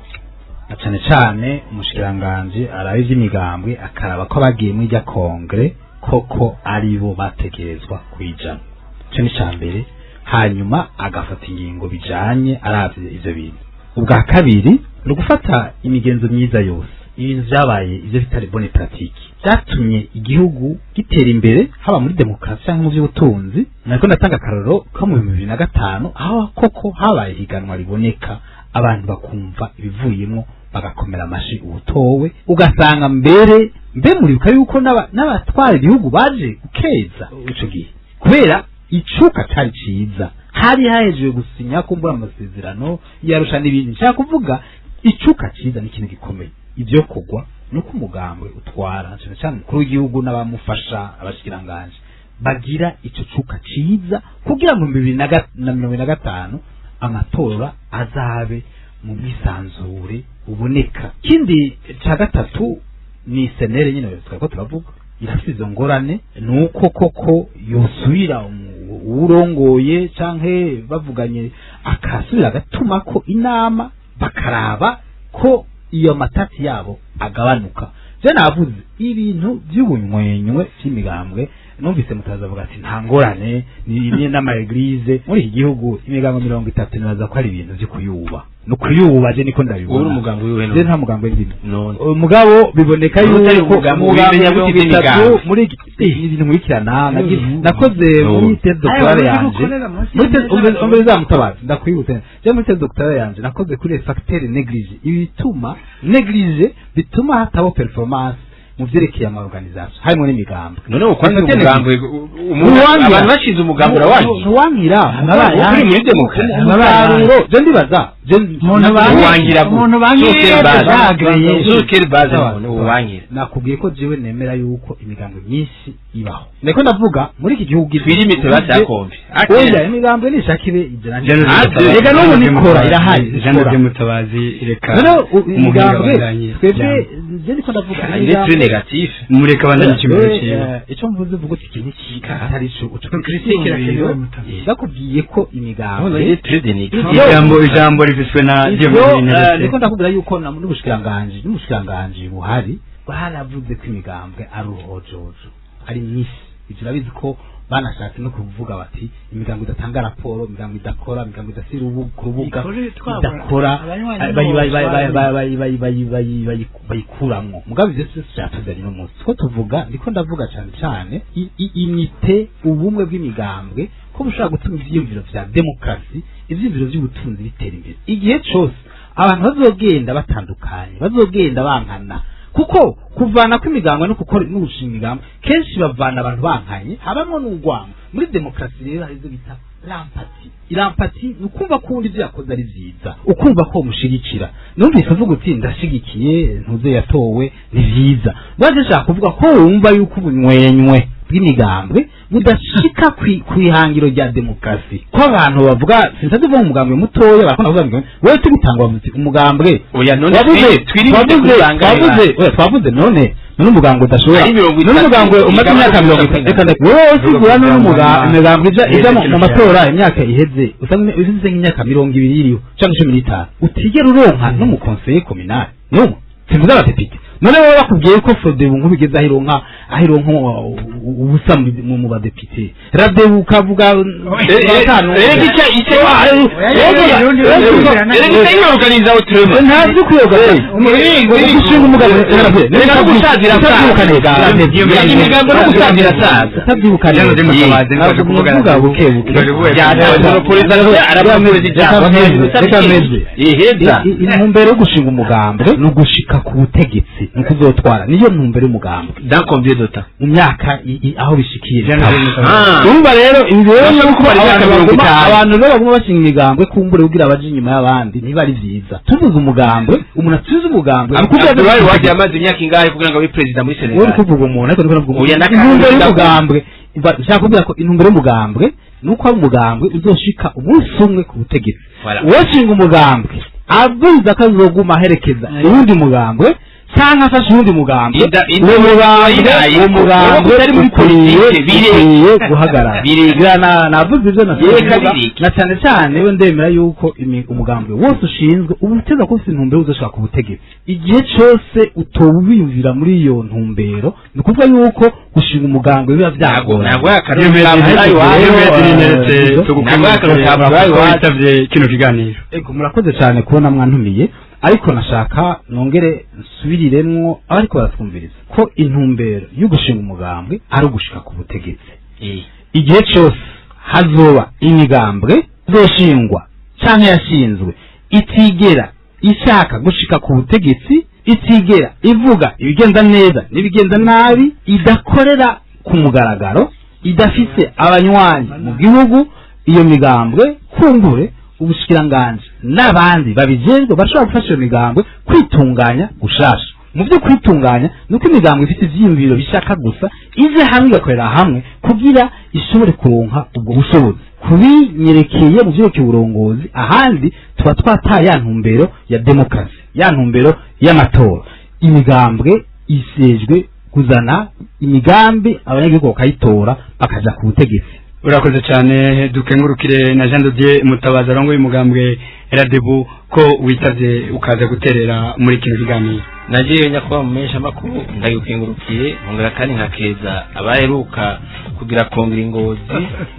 Speaker 5: na cane cane umushikiranganji araba ivy'imigambwe, akaraba ko abagiye muri irya kongere koko aribo bategerezwa kuyijamwo. Ico ni ica mbere. Hanyuma agafata ingingo bijanye aravye ivyo bintu. Ubwa kabiri ni ugufata imigenzo myiza yose, ibintu vyabaye ivyo bita les bonnes pratiques vyatumye igihugu gitera imbere, haba muri demokarasi cyangwa mu by'ubutunzi. Nariko ndatanga akarorero ko mu 2005, aho koko habaye higanwa riboneka, abantu bakumva ibivuyemo, bagakomera amashi uwutowe, ugasanga mbere mbe muribuka yuko n'abatwara ibihugu baje gukeza ico gihe kubera icuka cari ciza, hari hahejejwe gusinya kumbura amasezerano yarusha n'ibindi. Nshaka kuvuga icuka ciza ni ikintu gikomeye. Ibyo kugwa nuko umugambwe utwara, cyane cyane umukuru w'igihugu n'abamufasha, abashikiranganje, bagira ico cuka ciza kugira ngo mu 2025 amatora azabe mu bwisanzure buboneka. Ikindi ca gatatu ni CNL nyine twariko turavuga, irafite izo ngorane, nuko koko yosubira uwurongoye canke bavuganye akasubira agatuma ko inama, bakaraba ko iyo matati yabo agabanuka. Je navuze ibintu by'ubunywenywe by'imigambwe, numvise mutaza avuga ati nta ngorane ni n'ama églises muri iki gihugu. Imigambo 30 nibaza ko ari ibintu vyo kuyuba, no kuyuba je niko ndabibona.
Speaker 2: Wowe uri umugambi wiwe?
Speaker 5: Je nta mugambi ndimo.
Speaker 2: None
Speaker 5: Mugabo biboneka
Speaker 2: Wowe utari
Speaker 5: yuko
Speaker 2: umugambi,
Speaker 5: umugambi
Speaker 2: ubimenya gute
Speaker 5: 30
Speaker 2: iby'imigambi?
Speaker 5: muri ibintu nkurikirana nakoze muri thèse doctorale yanje, muri thèse, umve za Mutabazi, ndakwibutse, je muri thèse doctorale yanje nakoze kuri les facteurs négligés, ibituma négligé bituma hataba performance mu vyerekeye ama organisation, harimo n'imigambi.
Speaker 2: None ukwangira
Speaker 5: Facteur
Speaker 2: umugambi
Speaker 5: Ntiwangira.
Speaker 2: abantu bashize umugambi urawangira?
Speaker 5: Ntiwankira.
Speaker 2: Turi muri demokarasi.
Speaker 5: Umusaruro je ndibaza je
Speaker 4: Umuntu
Speaker 2: Uwangira gute?
Speaker 4: umuntu bangira
Speaker 2: Sur quelle base?
Speaker 4: yagreye.
Speaker 2: Sur quelle base none uwangira?
Speaker 5: Nakubwiye ko jewe nemera yuko imigambo myinshi ibaho, niko ndavuga muri iki gihugu.
Speaker 2: Twilimite basi akombe.
Speaker 5: Oya, imigambo nishaka ibe ijana.
Speaker 3: Jean
Speaker 5: Rega n'ubu nikora irahari.
Speaker 3: Jean
Speaker 5: Ikora.
Speaker 3: de Mutabazi, reka
Speaker 5: Noneho
Speaker 3: umuhinga
Speaker 5: imigambwe
Speaker 3: abandanye.
Speaker 5: twebwe, je niko ndavuga.
Speaker 2: Il est très négatif.
Speaker 3: Mureka abandanye ikibazo ciwe.
Speaker 5: Icyo mvuze, uvuga uti iki n'iki atari cyo
Speaker 4: Critique irakenewe, Mutabazi.
Speaker 5: Ndakubwiye ko imigambo
Speaker 2: Non, il est très dénigré.
Speaker 3: Ijambo rifiswe na
Speaker 5: Ivyo,
Speaker 3: Diomede Nteretse.
Speaker 5: Niko ndakubwira yuko n'ubushikiranganji buhari baravuze ko imigambwe ari uruhojojo, ari myinshi. Ivyo urabizi ko banashatse no kuvuga bati imigambwe idatanga raporo, imigambwe idakora, imigambwe idasira ku rubuga,
Speaker 4: Ikore twabura.
Speaker 5: idakora,
Speaker 4: Abanywanyi
Speaker 5: bayi- bayi- bayi- bayi- bayi- bayi- bayikuramwo. Mugabo ivyo vyose vyatuzanye uno munsi ko tuvuga, ndiko ndavuga cane cane imite ubumwe bw'imigambwe ko bushobora gutuma ivyiyumviro vya demokarasi, ivyiyumviro vy'ubutunzi bitera imbere. Igihe cose abantu bazogenda batandukanye, bazogenda bankana, kuko kuvana kw'imigambwe no gukora no gushinga imigambwe kenshi bavana abantu bankanye, habamwo n'urwango. Muri demokarasi rero hari ivyo bita l'empathie. L'empathie ni ukumva ko uwundi ivyo yakoze ari vyiza, ukumva ko umushigikira. Numvise uvuga uti ndashigikiye ntuze yatowe, ni vyiza. Baje nshaka kuvuga ko wumva yuko ubunywenywe bw'imigambwe budashika kw'ihangiro rya demokarasi, ko abantu bavuga, sinsaze uvuga umugambwe mutoya, barakunda kuvuga umugambwe wewe tugitangwa bavuze umugambwe.
Speaker 2: Oya, none
Speaker 5: wabuze
Speaker 2: twilimite
Speaker 5: wabuze
Speaker 2: kuri bangahe?
Speaker 5: Twavuze, oya, twavuze none umugambwe udashobora
Speaker 2: Ari 30.
Speaker 5: None umugambwe umaze imyaka 30, reka wowe usigura, none imigambwe ija mu matora imyaka iheze, usanga ufise nk'imyaka 20 iriho canke 15, utigera uronka n'umu conseiller communal n'umwe, simvuze abadepite. None baba bakubwiye ko Frodebu nk'ubigeze ahironka ubusa mu badepite, Radebu ukavuga
Speaker 2: Erega icyo yiorganiza autrement.
Speaker 5: Ntazi kuyoga gushinga umugabo.
Speaker 2: Reka no gusazira saza. Imigambo no gusazira saza.
Speaker 5: Utabyibuka
Speaker 3: Jean
Speaker 5: neza.
Speaker 3: Dodi Mutabazi, twaje kuvugana.
Speaker 5: Uvuga buke buke. Reka meze.
Speaker 2: Iheza.
Speaker 5: Intumbero yo gushinga umugambwe ni ugushika ku butegetsi, ni ukuzotwara, niyo ntumbero y'umugambwe.
Speaker 2: Dans combien de temps?
Speaker 5: Mu myaka aho bishikiye.
Speaker 3: Jean Dodi Mutabazi.
Speaker 5: Urumva rero ibi rero
Speaker 2: Bashobora
Speaker 5: yuko
Speaker 2: kumara imyaka
Speaker 5: abantu
Speaker 2: mirongo
Speaker 5: baguma
Speaker 2: itanu.
Speaker 5: Abantu rero baguma bashinga imigambwe kumbure kugira abaje inyuma y'abandi ntibari vyiza. Tuvuze umugambwe, umuntu atuze umugambwe ni ukuvuga
Speaker 2: Abdoulaye Wade yamaze imyaka ingahe kugira ngo abe perezida muri
Speaker 5: wowe uri
Speaker 2: Senegal?
Speaker 5: kuvuga umuntu, ariko ndiko navuga
Speaker 2: Oya,
Speaker 5: umuntu. Intumbero
Speaker 2: ndakuvuga.
Speaker 5: y'umugambwe nshaka kuvuga ko intumbero y'umugambwe ni uko ari umugambwe uzoshika umunsi umwe ku butegetsi.
Speaker 2: Voilà.
Speaker 5: Uwoshinga umugambwe avuze ko azoguma aherekeza uwundi mugambwe canke afashe uwundi mugambwe, uwo mugambwe uwo mugambwe
Speaker 2: Utari muri
Speaker 5: ukwiye
Speaker 2: politike, bireke.
Speaker 5: ukwiye guhagarara.
Speaker 2: Bireke.
Speaker 5: Ngira navuze ivyo
Speaker 2: Bireka,
Speaker 5: navuga.
Speaker 2: bireke.
Speaker 5: Na cyane cyane we ndemera yuko umugambwe wose ushinzwe uba uteza kuba ufite intumbero uzoshaka ku butegetsi. Igihe cose utoba ubiyumvira muri iyo ntumbero, ni ukuvuga yuko gushinga umugambwe biba byagoranye.
Speaker 2: Ntabwo
Speaker 3: Tugukengurukiye witabye kino kiganiro.
Speaker 5: Ego, murakoze cyane kubona mwantumiye, ariko nashaka nongere nsubiriremwo abariko baratwumviriza ko intumbero yo gushinga umugambwe ari ugushika ku butegetsi. Igihe cyose hazoba imigambwe izoshingwa canke yashinzwe itigera ishaka gushika ku butegetsi, itigera ivuga ibigenda neza n'ibigenda nabi, idakorera ku mugaragaro, idafise abanywanyi mu gihugu, iyo migambwe kumbure ubushikiranganji n'abandi babijejwe bashobora gufasha iyo migambwe kwitunganya gushasha. Mu byo kwitunganya ni uko imigambwe ifite ivyiyumviro bishaka gusa ize hamwe igakorera hamwe kugira ishobore kuronka ubwo bushobozi. Kubinyerekeye mu vyerekeye uburongozi, ahandi tuba twataye ya ntumbero ya demokarasi, ya ntumbero y'amatora. Imigambwe isejwe kuzana imigambi, abanyagihugu bakayitora, bakaja ku butegetsi.
Speaker 3: Urakoze cyane. Dukengurukire na Jean Dodier Mutabazi arongoye umugambwe Radebu ko witabye ukaza guterera muri kino kiganiro.
Speaker 2: Nagiye nyakubahwa mu amakuru, ndagukengurukiye, nkongera kandi nkakeza abaheruka kugira kongera ingozi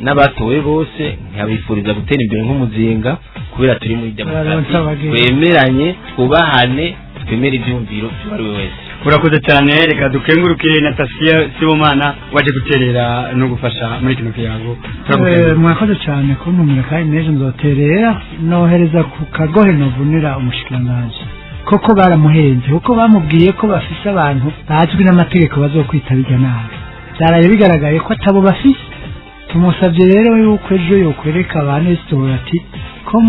Speaker 2: n'abatowe bose, nkabifuriza gutera imbere nk'umuzinga, kubera turi muri demokarasi twemeranye, twubahane, twemere ibyumviro by'uwo ari we wese.
Speaker 3: Urakoze cyane. Reka dukengurukire na Tasiya Sibomana waje guterera no gufasha muri kino kiyago. Turagukengurukiye.
Speaker 4: Mwakoze cyane kuntumira, kandi n'ejo nzoterera nohereza ku kagohe novunira umushikiranganji koko baramuhenze, kuko bamubwiye ko bafise abantu bazwi n'amategeko bazokwita bijya nabi. Byaraye bigaragaye ko atabo bafise. Tumusabye rero yuko ejo yokwereka ba Nestor ati ko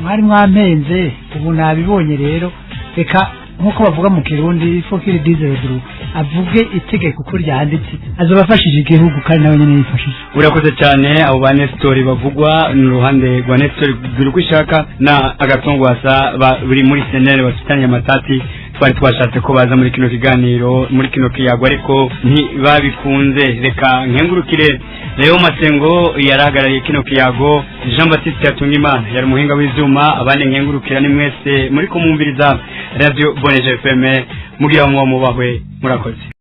Speaker 4: mwari mwampenze, ubu nabibonye. Rero reka nk'uko bavuga mu Kirundi, faut qu'il dise le droit, avuge itegeko uko ryanditse, azobafashije igihugu kandi nawe nyene yifashije.
Speaker 3: Urakoze cyane. Abo ba Nestori bavugwa ni uruhande rwa Nestori Girubwishaka na Agatongwasa buri muri senere bafitanye amatati. Twari twashatse ko baza muri kino kiganiro, muri kino kiyago, ariko ntibabikunze. Reka nkengurukire Leo Masengo yarahagarariye kino kiyago, Jean Baptiste Hatungimana yari umuhinga w'ivyuma. Abandi nkengurukira ni mwese muri kumwumviriza Radio Bonesha FM. Mugira ngo mubahwe, murakoze.